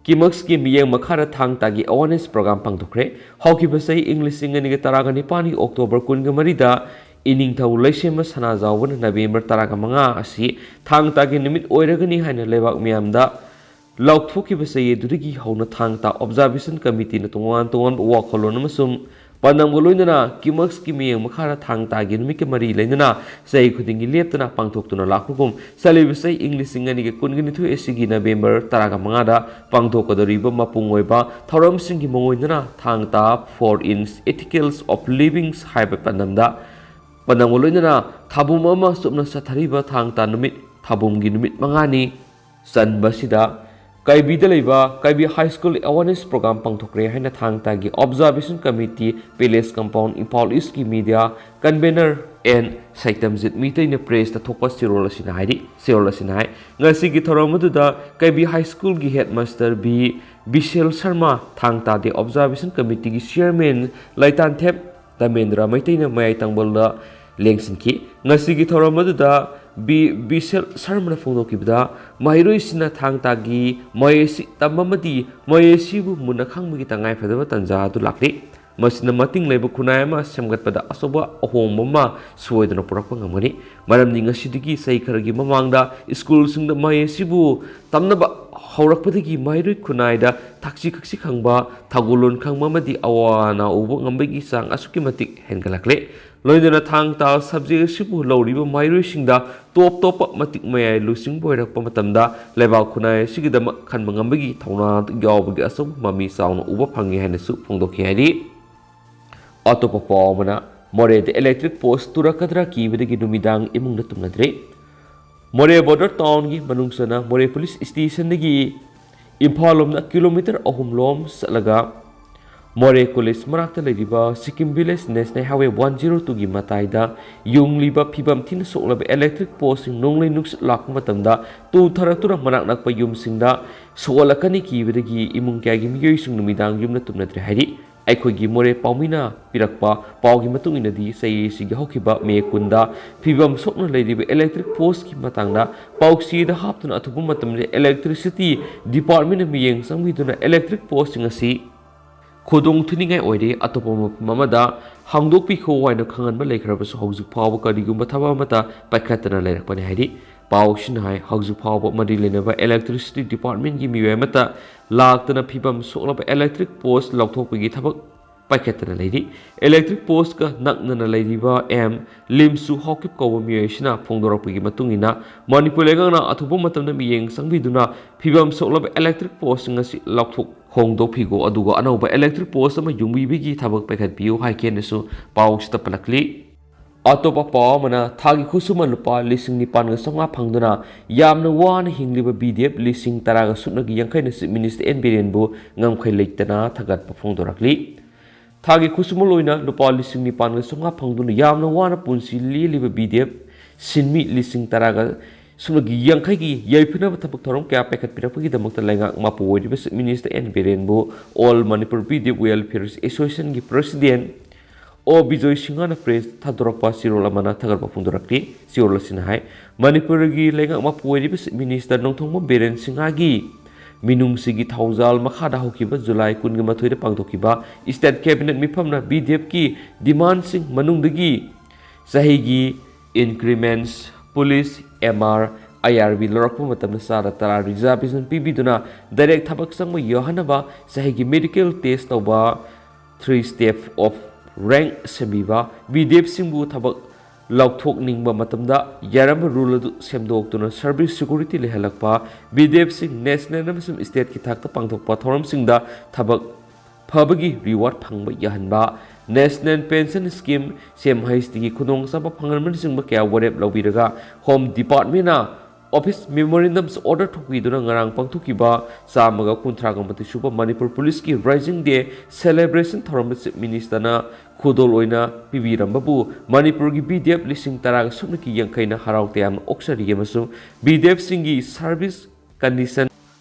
ꯀꯤꯃꯛꯁꯀꯤ ꯃꯤꯠꯌꯦꯡ ꯃꯈꯥꯗ ꯊꯥꯡ ꯇꯥꯒꯤ awareness program ꯄꯥꯡꯊꯣꯛꯈ꯭ꯔꯦ꯫ ꯍꯧꯈꯤꯕ ꯆꯍꯤ ꯏꯪ ꯂꯤꯁꯤꯡ ꯑꯅꯤꯒ ꯇꯔꯥꯒ ꯅꯤꯄꯥꯟꯒꯤ October ꯀꯨꯟꯒ ꯃꯔꯤꯗ ꯏꯅꯤꯡꯊꯧ ꯂꯩꯁꯦꯝꯕ ꯁꯅꯥꯖꯥꯎꯕꯅ November ꯇꯔꯥꯒ ꯃꯉꯥ ꯑꯁꯤ ꯊꯥꯡ ꯇꯥꯒꯤ ꯅꯨꯃꯤꯠ ꯑꯣꯏꯔꯒꯅꯤ ꯍꯥꯏꯅ ꯂꯩꯕꯥꯛ ꯃꯤꯌꯥꯝꯗ ꯂꯥꯎꯊꯣꯛꯈꯤꯕ ꯆꯍꯤ ꯑꯗꯨꯗꯒꯤ ꯍꯧꯅ ꯊꯥꯡ ꯇꯥ observation committeeꯅ ꯇꯣꯉꯥꯟ ꯇꯣꯉꯥꯟꯕ ꯋꯥꯈꯜꯂꯣꯟ ꯑꯃꯁꯨꯡ ꯄꯥꯟꯗꯝꯒ ꯂꯣꯏꯅꯅ ꯀꯤꯃꯛꯁꯀꯤ ꯃꯤꯠꯌꯦꯡ ꯃꯈꯥꯗ ꯊꯥꯡ ꯇꯥꯒꯤ ꯅꯨꯃꯤꯠꯀ ꯃꯔꯤ ꯂꯩꯅꯅ ꯆꯍꯤ ꯈꯨꯗꯤꯡꯒꯤ ꯂꯦꯞꯇꯅ ꯄꯥꯡꯊꯣꯛꯇꯨꯅ ꯂꯥꯛꯄꯒꯨꯝ, ꯆꯠꯂꯤꯕ ꯆꯍꯤ ꯏꯪ ꯂꯤꯁꯤꯡ ꯑꯅꯤꯒ ꯀꯨꯟꯒ ꯅꯤꯊꯣꯏ ꯑꯁꯤꯒꯤ November ꯇꯔꯥꯒ ꯃꯉꯥꯗ ꯄꯥꯡꯊꯣꯛꯀꯗꯧꯔꯤꯕ ꯃꯄꯨꯡ ꯑꯣꯏꯕ ꯊꯧꯔꯝꯁꯤꯡꯒꯤ ꯃꯑꯣꯡ ꯑꯣꯏꯅ ꯊꯥꯡ ꯇꯥ Four Articles of Living ꯍꯥꯏꯕ ꯄꯥꯟꯗꯝꯗ, ꯄꯥꯟꯗꯝꯒ ꯂꯣꯏꯅꯅ ꯊꯥꯕꯨꯝ ꯑꯃ ꯆꯨꯞꯅ ꯆꯠꯊꯔꯤꯕ ꯊꯥꯡ ꯇꯥ ꯅꯨꯃꯤꯠ ꯊꯥꯕꯨꯝꯒꯤ ꯅꯨꯃꯤꯠ ꯃꯉꯥꯅꯤ ꯆꯟꯕꯁꯤꯗ ꯀꯩꯕꯤꯗ ꯂꯩꯕ ꯀꯩꯕꯤ High School awareness program ꯄꯥꯡꯊꯣꯛꯈ꯭ꯔꯦ ꯍꯥꯏꯅ ꯊꯥꯡ ꯇꯥꯒꯤ observation committee, Palace Compound, Imphal Eastꯀꯤ media convener N ꯁꯩꯇꯝꯖꯤꯠ ꯃꯤꯇꯩꯅ pressꯇ ꯊꯣꯛꯄ ꯆꯦꯔꯣꯜ ꯑꯁꯤꯅ ꯍꯥꯏꯔꯤ꯫ ꯆꯦꯔꯣꯜ ꯑꯁꯤꯅ ꯍꯥꯏ, ꯉꯁꯤꯒꯤ ꯊꯧꯔꯝ ꯑꯗꯨꯗ ꯀꯩꯕꯤ High Schoolꯒꯤ headmaster B ꯕꯤꯁꯦꯜ ꯁꯔꯃ, ꯊꯥꯡ ꯇꯥ day observation committeeꯒꯤ chairman ꯂꯩꯇꯥꯟꯊꯦꯞ ꯇꯃꯦꯟꯗ꯭ꯔ ꯃꯩꯇꯩꯅ ꯃꯌꯥꯏ ꯇꯪꯕꯜꯗ ꯂꯦꯡꯁꯤꯟꯈꯤ꯫ ꯉꯁꯤꯒꯤ ꯊꯧꯔꯝ ꯑꯗꯨꯗ ꯕꯤ ꯕꯤꯁꯦꯜ ꯁꯔꯃꯅ ꯐꯣꯡꯗꯣꯛꯈꯤꯕꯗ, ꯃꯍꯩꯔꯣꯏꯁꯤꯡꯅ ꯊꯥꯡ ꯇꯥꯒꯤ ꯃꯍꯩ ꯑꯁꯤ ꯇꯝꯕ ꯑꯃꯗꯤ ꯃꯍꯩ ꯑꯁꯤꯕꯨ ꯃꯨꯟꯅ ꯈꯪꯕꯒꯤ ꯇꯉꯥꯏꯐꯗꯕ ꯇꯥꯟꯖꯥ ꯑꯗꯨ ꯂꯥꯛꯂꯤ꯫ ꯃꯁꯤꯅ ꯃꯇꯤꯡ ꯂꯩꯕ ꯈꯨꯟꯅꯥꯏ ꯑꯃ ꯁꯦꯝꯒꯠꯄꯗ ꯑꯆꯧꯕ ꯑꯍꯣꯡꯕ ꯑꯃ ꯁꯣꯏꯗꯅ ꯄꯨꯔꯛꯄ ꯉꯝꯒꯅꯤ, ꯃꯔꯝꯗꯤ ꯉꯁꯤꯗꯒꯤ ꯆꯍꯤ ꯈꯔꯒꯤ ꯃꯃꯥꯡꯗ ꯁ꯭ꯀꯨꯜꯁꯤꯡꯗ ꯃꯍꯩ ꯑꯁꯤꯕꯨ ꯇꯝꯅꯕ ꯍꯧꯔꯛꯄꯗꯒꯤ ꯃꯍꯩꯔꯣꯏ ꯈꯨꯟꯅꯥꯏꯗ ꯊꯛꯁꯤ ꯈꯛꯁꯤ ꯈꯪꯕ, ꯊꯧꯒꯜꯂꯣꯟ ꯈꯪꯕ ꯑꯃꯗꯤ ꯑꯋꯥ ꯑꯅꯥ ꯎꯕ ꯉꯝꯕꯒꯤ ꯆꯥꯡ ꯑꯁꯨꯛꯀꯤ ꯃꯇꯤꯛ ꯍꯦꯟꯒꯠꯂꯛꯂꯦ꯫ ꯂꯣꯏꯅꯅ ꯊꯥꯡ ꯇꯥ subject ꯑꯁꯤꯕꯨ ꯂꯧꯔꯤꯕ ꯃꯍꯩꯔꯣꯏꯁꯤꯡꯗ ꯇꯣꯞ ꯇꯣꯞꯄ ꯃꯇꯤꯛ ꯃꯌꯥꯏ ꯂꯨꯆꯤꯡꯕ ꯑꯣꯏꯔꯛꯄ ꯃꯇꯝꯗ ꯂꯩꯕꯥꯛ ꯈꯨꯟꯅꯥꯏ ꯑꯁꯤꯒꯤꯗꯃꯛ ꯈꯟꯕ ꯉꯝꯕꯒꯤ ꯊꯧꯅꯥ ꯌꯥꯎꯕꯒꯤ ꯑꯆꯧꯕ ꯃꯃꯤ ꯆꯥꯎꯅ ꯎꯕ ꯐꯪꯉꯤ ꯍꯥꯏꯅꯁꯨ ꯐꯣꯡꯗꯣꯛꯈꯤ ꯍꯥꯏꯔꯤ꯫ ꯑꯇꯣꯞꯄ ꯄꯥꯎ ꯑꯃꯅ, ꯃꯣꯔꯦꯗ electric post ꯇꯨꯔꯛꯀꯗ꯭ꯔꯥ ꯀꯤꯕꯗꯒꯤ ꯅꯨꯃꯤꯗꯥꯡ ꯏꯃꯨꯡꯗ ꯇꯨꯝꯅꯗ꯭ꯔꯦ꯫ ꯃꯣꯔꯦ border townꯒꯤ ꯃꯅꯨꯡ ꯆꯟꯅ ꯃꯣꯔꯦ police stationꯗꯒꯤ ꯏꯝꯐꯥꯜ ꯂꯣꯝꯗ kilometre ꯑꯍꯨꯝ ꯂꯣꯝ ꯆꯠꯂꯒ ꯃꯣꯔꯦ ꯀꯣꯂꯦꯖ ꯃꯅꯥꯛꯇ ꯂꯩꯔꯤꯕ Sikkim village national highway one zero ꯇꯨꯒꯤ ꯃꯇꯥꯏꯗ ꯌꯨꯡꯂꯤꯕ ꯐꯤꯕꯝ ꯊꯤꯅ ꯁꯣꯛꯂꯕ ꯏꯂꯦꯛꯇ꯭ꯔꯤꯛ ꯄꯣꯁꯁꯤꯡ ꯅꯣꯡꯂꯩ ꯅꯨꯡꯁꯤꯠ ꯂꯥꯛꯄ ꯃꯇꯝꯗ ꯇꯨꯊꯔꯛꯇꯨꯅ ꯃꯅꯥꯛ ꯅꯛꯄ ꯌꯨꯝꯁꯤꯡꯗ ꯁꯣꯛꯍꯜꯂꯛꯀꯅꯤ ꯀꯤꯕꯗꯒꯤ ꯏꯃꯨꯡ ꯀꯌꯥꯒꯤ ꯃꯤꯑꯣꯏꯁꯤꯡ ꯅꯨꯃꯤꯗꯥꯡ ꯌꯨꯝꯗ ꯇꯨꯝꯅꯗ꯭ꯔꯦ ꯍꯥꯏꯔꯤ꯫ ꯑꯩꯈꯣꯏꯒꯤ ꯃꯣꯔꯦ ꯄꯥꯎꯃꯤꯅ ꯄꯤꯔꯛꯄ ꯄꯥꯎꯒꯤ ꯃꯇꯨꯡ ꯏꯟꯅꯗꯤ, ꯆꯍꯤ ꯑꯁꯤꯒꯤ ꯍꯧꯈꯤꯕ ꯃꯦ ꯀꯨꯟꯗ ꯐꯤꯕꯝ ꯁꯣꯛꯅ ꯂꯩꯔꯤꯕ ꯏꯂꯦꯛꯇ꯭ꯔꯤꯛ ꯄꯣꯁꯀꯤ ꯃꯇꯥꯡꯗ ꯄꯥꯎꯆꯦꯗ ꯍꯥꯞꯇꯨꯅ ꯑꯊꯨꯕ ꯃꯇꯝꯗ ꯏꯂꯦꯛꯇ꯭ꯔꯤꯁꯤꯇꯤ ꯗꯤꯄꯥꯔꯠꯃꯦꯟꯅ ꯃꯤꯠꯌꯦꯡ ꯆꯪꯕꯤꯗꯨꯅ ꯏꯂꯦꯛꯇ꯭ꯔꯤꯛ ꯄꯣꯁꯁꯤꯡ ꯑꯁꯤ ꯈꯨꯗꯣꯡ ꯊꯤꯅꯤꯡꯉꯥꯏ ꯑꯣꯏꯔꯦ, ꯑꯇꯣꯞꯄ ꯃꯐꯝ ꯑꯃꯗ ꯍꯥꯡꯗꯣꯛꯄꯤꯈꯣ ꯍꯥꯏꯅ ꯈꯪꯍꯟꯕ ꯂꯩꯈ꯭ꯔꯕꯁꯨ ꯍꯧꯖꯤꯛ ꯐꯥꯎꯕ ꯀꯔꯤꯒꯨꯝꯕ ꯊꯕꯛ ꯑꯃꯠꯇ ꯄꯥꯏꯈꯠꯇꯅ ꯂꯩꯔꯛꯄꯅꯤ ꯍꯥꯏꯔꯤ꯫ ꯄꯥꯎꯁꯤꯅ ꯍꯥꯏ, ꯍꯧꯖꯤꯛ ꯐꯥꯎꯕ ꯃꯔꯤ ꯂꯩꯅꯕ ꯏꯂꯦꯛꯇ꯭ꯔꯤꯁꯤꯇꯤ ꯗꯤꯄꯥꯔꯠꯃꯦꯟꯒꯤ ꯃꯤꯑꯣꯏ ꯑꯃꯠꯇ ꯂꯥꯛꯇꯅ ꯐꯤꯕꯝ ꯁꯣꯛꯂꯕ ꯏꯂꯦꯛꯇ꯭ꯔꯤꯛ ꯄꯣꯁ ꯂꯧꯊꯣꯛꯄꯒꯤ ꯊꯕꯛ ꯄꯥꯏꯈꯠꯇꯅ ꯂꯩꯔꯤ꯫ ꯏꯂꯦꯛꯇ꯭ꯔꯤꯛ ꯄꯣꯁꯀ ꯅꯛꯅꯅ ꯂꯩꯔꯤꯕ ꯑꯦꯝ ꯂꯤꯝꯁꯨ ꯍꯥꯎꯀꯤꯞ ꯀꯧꯕ ꯃꯤꯑꯣꯏ ꯑꯁꯤꯅ ꯐꯣꯡꯗꯣꯔꯛꯄꯒꯤ ꯃꯇꯨꯡ ꯏꯟꯅ, ꯃꯅꯤꯄꯨꯔ ꯂꯩꯉꯥꯛꯅ ꯑꯊꯨꯕ ꯃꯇꯝꯗ ꯃꯤꯠꯌꯦꯡ ꯆꯪꯕꯤꯗꯨꯅ ꯐꯤꯕꯝ ꯁꯣꯛꯂꯕ ꯏꯂꯦꯛꯇ꯭ꯔꯤꯛ ꯄꯣꯁꯁꯤꯡ ꯑꯁꯤ ꯂꯧꯊꯣꯛ ꯍꯣꯡꯗꯣꯛꯄꯤꯈꯣ, ꯑꯗꯨꯒ ꯑꯅꯧꯕ ꯏꯂꯦꯛꯇ꯭ꯔꯤꯛ ꯄꯣꯁ ꯑꯃ ꯌꯨꯡꯕꯤꯕꯒꯤ ꯊꯕꯛ ꯄꯥꯏꯈꯠꯄꯤꯌꯨ ꯍꯥꯏꯈꯤ ꯍꯥꯏꯅꯁꯨ ꯄꯥꯎꯁꯤꯗ ꯄꯜꯂꯛꯂꯤ꯫ ꯑꯇꯣꯞꯄ ꯄꯥꯎ ꯑꯃꯅ, ꯊꯥꯒꯤ ꯈꯨꯠꯁꯨꯃꯟ ꯂꯨꯄꯥ ꯂꯤꯁꯤꯡ ꯅꯤꯄꯥꯟꯒ ꯆꯥꯝꯃꯉꯥ ꯐꯪꯗꯨꯅ ꯌꯥꯝꯅ ꯋꯥꯅ ꯍꯤꯡꯂꯤꯕ ꯕꯤ ꯗꯤ ꯑꯦꯐ ꯂꯤꯁꯤꯡ ꯇꯔꯥꯒ ꯁꯨꯞꯅꯒꯤ ꯌꯥꯡꯈꯩꯅ ꯆꯤꯐ ꯃꯤꯅꯤꯁꯇꯔ ꯑꯦꯟ ꯕꯤꯔꯦꯟꯕꯨ ꯉꯝꯈꯩ ꯂꯩꯇꯅ ꯊꯥꯒꯠꯄ ꯐꯣꯡꯗꯣꯔꯛꯂꯤ꯫ ꯊꯥꯒꯤ ꯈꯨꯠꯁꯨꯃꯟ ꯑꯣꯏꯅ ꯂꯨꯄꯥ ꯂꯤꯁꯤꯡ ꯅꯤꯄꯥꯟꯒ ꯆꯥꯝꯃꯉꯥ ꯐꯪꯗꯨꯅ ꯌꯥꯝꯅ ꯋꯥꯅ ꯄꯨꯟꯁꯤ ꯂꯦꯜꯂꯤꯕ ꯕꯤ ꯗꯤ ꯑꯦꯐ ꯁꯤꯟꯃꯤ ꯂꯤꯁꯤꯡ ꯇꯔꯥꯒ ꯁꯨꯞꯅꯒꯤ ꯌꯥꯡꯈꯩꯒꯤ ꯌꯥꯏꯐꯅꯕ ꯊꯕꯛ ꯊꯧꯔꯝ ꯀꯌꯥ ꯄꯥꯏꯈꯠꯄꯤꯔꯛꯄꯒꯤꯗꯃꯛꯇ ꯂꯩꯉꯥꯛ ꯃꯄꯨ ꯑꯣꯏꯔꯤꯕ ꯆꯤꯐ ꯃꯤꯅꯤꯁꯇꯔ ꯑꯦꯟ ꯕꯤꯔꯦꯟꯕꯨ all Manipur B D F welfare ꯑꯦꯁꯣꯁꯤꯌꯦꯁꯟꯒꯤ ꯄ꯭ꯔꯦꯁꯤꯗꯦꯟ ꯑꯣ ꯕꯤꯖꯣꯏ ꯁꯤꯡꯍꯅ ꯄ꯭ꯔꯦꯁ ꯊꯥꯗꯣꯔꯛꯄ ꯆꯦꯔꯣꯜ ꯑꯃꯅ ꯊꯥꯒꯠꯄ ꯐꯣꯡꯗꯣꯔꯛꯂꯤ꯫ ꯆꯦꯔꯣꯜ ꯑꯁꯤꯅ ꯍꯥꯏ, ꯃꯅꯤꯄꯨꯔꯒꯤ ꯂꯩꯉꯥꯛ ꯃꯄꯨ ꯑꯣꯏꯔꯤꯕ ꯆꯤꯐ ꯃꯤꯅꯤꯁꯇꯔ ꯅꯣꯡꯊꯣꯝꯕꯝ ꯕꯤꯔꯦꯟ ꯁꯤꯡꯍꯒꯤ ꯃꯤꯅꯨꯡꯁꯤꯒꯤ ꯊꯧꯖꯥꯜ ꯃꯈꯥꯗ ꯍꯧꯈꯤꯕ ꯖꯨꯂꯥꯏ ꯀꯨꯟꯒ ꯃꯥꯊꯣꯏꯗ ꯄꯥꯡꯊꯣꯛꯈꯤꯕ ꯁ꯭ꯇꯦꯠ ꯀꯦꯕꯤꯅꯦꯠ ꯃꯤꯐꯝꯅ ꯕꯤ ꯗꯤ ꯑꯦꯐꯀꯤ ꯗꯤꯃꯥꯟꯁꯤꯡ ꯃꯅꯨꯡꯗꯒꯤ ꯆꯍꯤꯒꯤ ꯏꯟꯀ꯭ꯔꯤꯃꯦꯟꯁ, ꯄꯨꯂꯤꯁ, ꯑꯦꯝ ꯑꯥꯔ, ꯑꯥꯏ ꯑꯥꯔ ꯕꯤ ꯂꯧꯔꯛꯄ ꯃꯇꯝꯗ ꯆꯥꯗ ꯇꯔꯥ ꯔꯤꯖꯥꯔꯕꯦꯁꯟ ꯄꯤꯕꯤꯗꯨꯅ ꯗꯥꯏꯔꯦꯛ ꯊꯕꯛ ꯆꯪꯕ ꯌꯥꯍꯟꯅꯕ, ꯆꯍꯤꯒꯤ ꯃꯦꯗꯤꯀꯦꯜ ꯇꯦꯁ ꯇꯧꯕ, ꯊ꯭ꯔꯤ ꯁ꯭ꯇꯦꯞ ꯑꯣꯐ ꯔꯦꯡꯛ ꯁꯦꯝꯕꯤꯕ, ꯕꯤ ꯗꯤ ꯑꯦꯐꯁꯤꯡꯕꯨ ꯊꯕꯛ ꯂꯧꯊꯣꯛꯅꯤꯡꯕ ꯃꯇꯝꯗ ꯌꯥꯔꯝꯕ ꯔꯨꯜ ꯑꯗꯨ ꯁꯦꯝꯗꯣꯛꯇꯨꯅ ꯁꯔꯚꯤꯁ ꯁꯦꯀ꯭ꯌꯨꯔꯤꯇꯤ ꯂꯩꯍꯜꯂꯛꯄ, ꯕꯤ ꯗꯤ ꯑꯦꯐꯁꯤꯡ ꯅꯦꯁꯅꯦꯜ ꯑꯃꯁꯨꯡ ꯁ꯭ꯇꯦꯠꯀꯤ ꯊꯥꯛꯇ ꯄꯥꯡꯊꯣꯛꯄ ꯊꯧꯔꯝꯁꯤꯡꯗ ꯊꯕꯛ ꯐꯕꯒꯤ ꯔꯤꯋꯥꯔꯗ ꯐꯪꯕ ꯌꯥꯍꯟꯕ, national pension scheme, C M H ꯇꯤꯒꯤ ꯈꯨꯗꯣꯡꯆꯥꯕ ꯐꯪꯍꯟꯕꯅꯆꯤꯡꯕ ꯀꯌꯥ ꯋꯥꯔꯦꯞ ꯂꯧꯕꯤꯔꯒ ꯍꯣꯝ ꯗꯤꯄꯥꯔꯠꯃꯦꯟꯅ Office Memorandums Order ꯊꯣꯛꯄꯤꯗꯨꯅ ꯉꯔꯥꯡ ꯄꯥꯡꯊꯣꯛꯈꯤꯕ ꯆꯥꯝꯃꯒ ꯀꯨꯟꯊ꯭ꯔꯥꯒ ꯃꯥꯊꯣꯏ ꯁꯨꯕ ꯃꯅꯤꯄꯨꯔ ꯄꯨꯂꯤꯁꯀꯤ Rising Day celebration ꯊꯧꯔꯝꯗ Chief Minister ꯅ ꯈꯨꯗꯣꯜ ꯑꯣꯏꯅ ꯄꯤꯕꯤꯔꯝꯕꯕꯨ ꯃꯅꯤꯄꯨꯔꯒꯤ B D F ꯂꯤꯁꯤꯡ ꯇꯔꯥꯒ ꯁꯨꯞꯅꯒꯤ ꯌꯥꯡꯈꯩꯅ ꯍꯔꯥꯎ ꯇꯌꯥꯝꯅ ꯑꯣꯛꯆꯔꯤ ꯑꯃꯁꯨꯡ B D F ꯁꯤꯡꯒꯤ service condition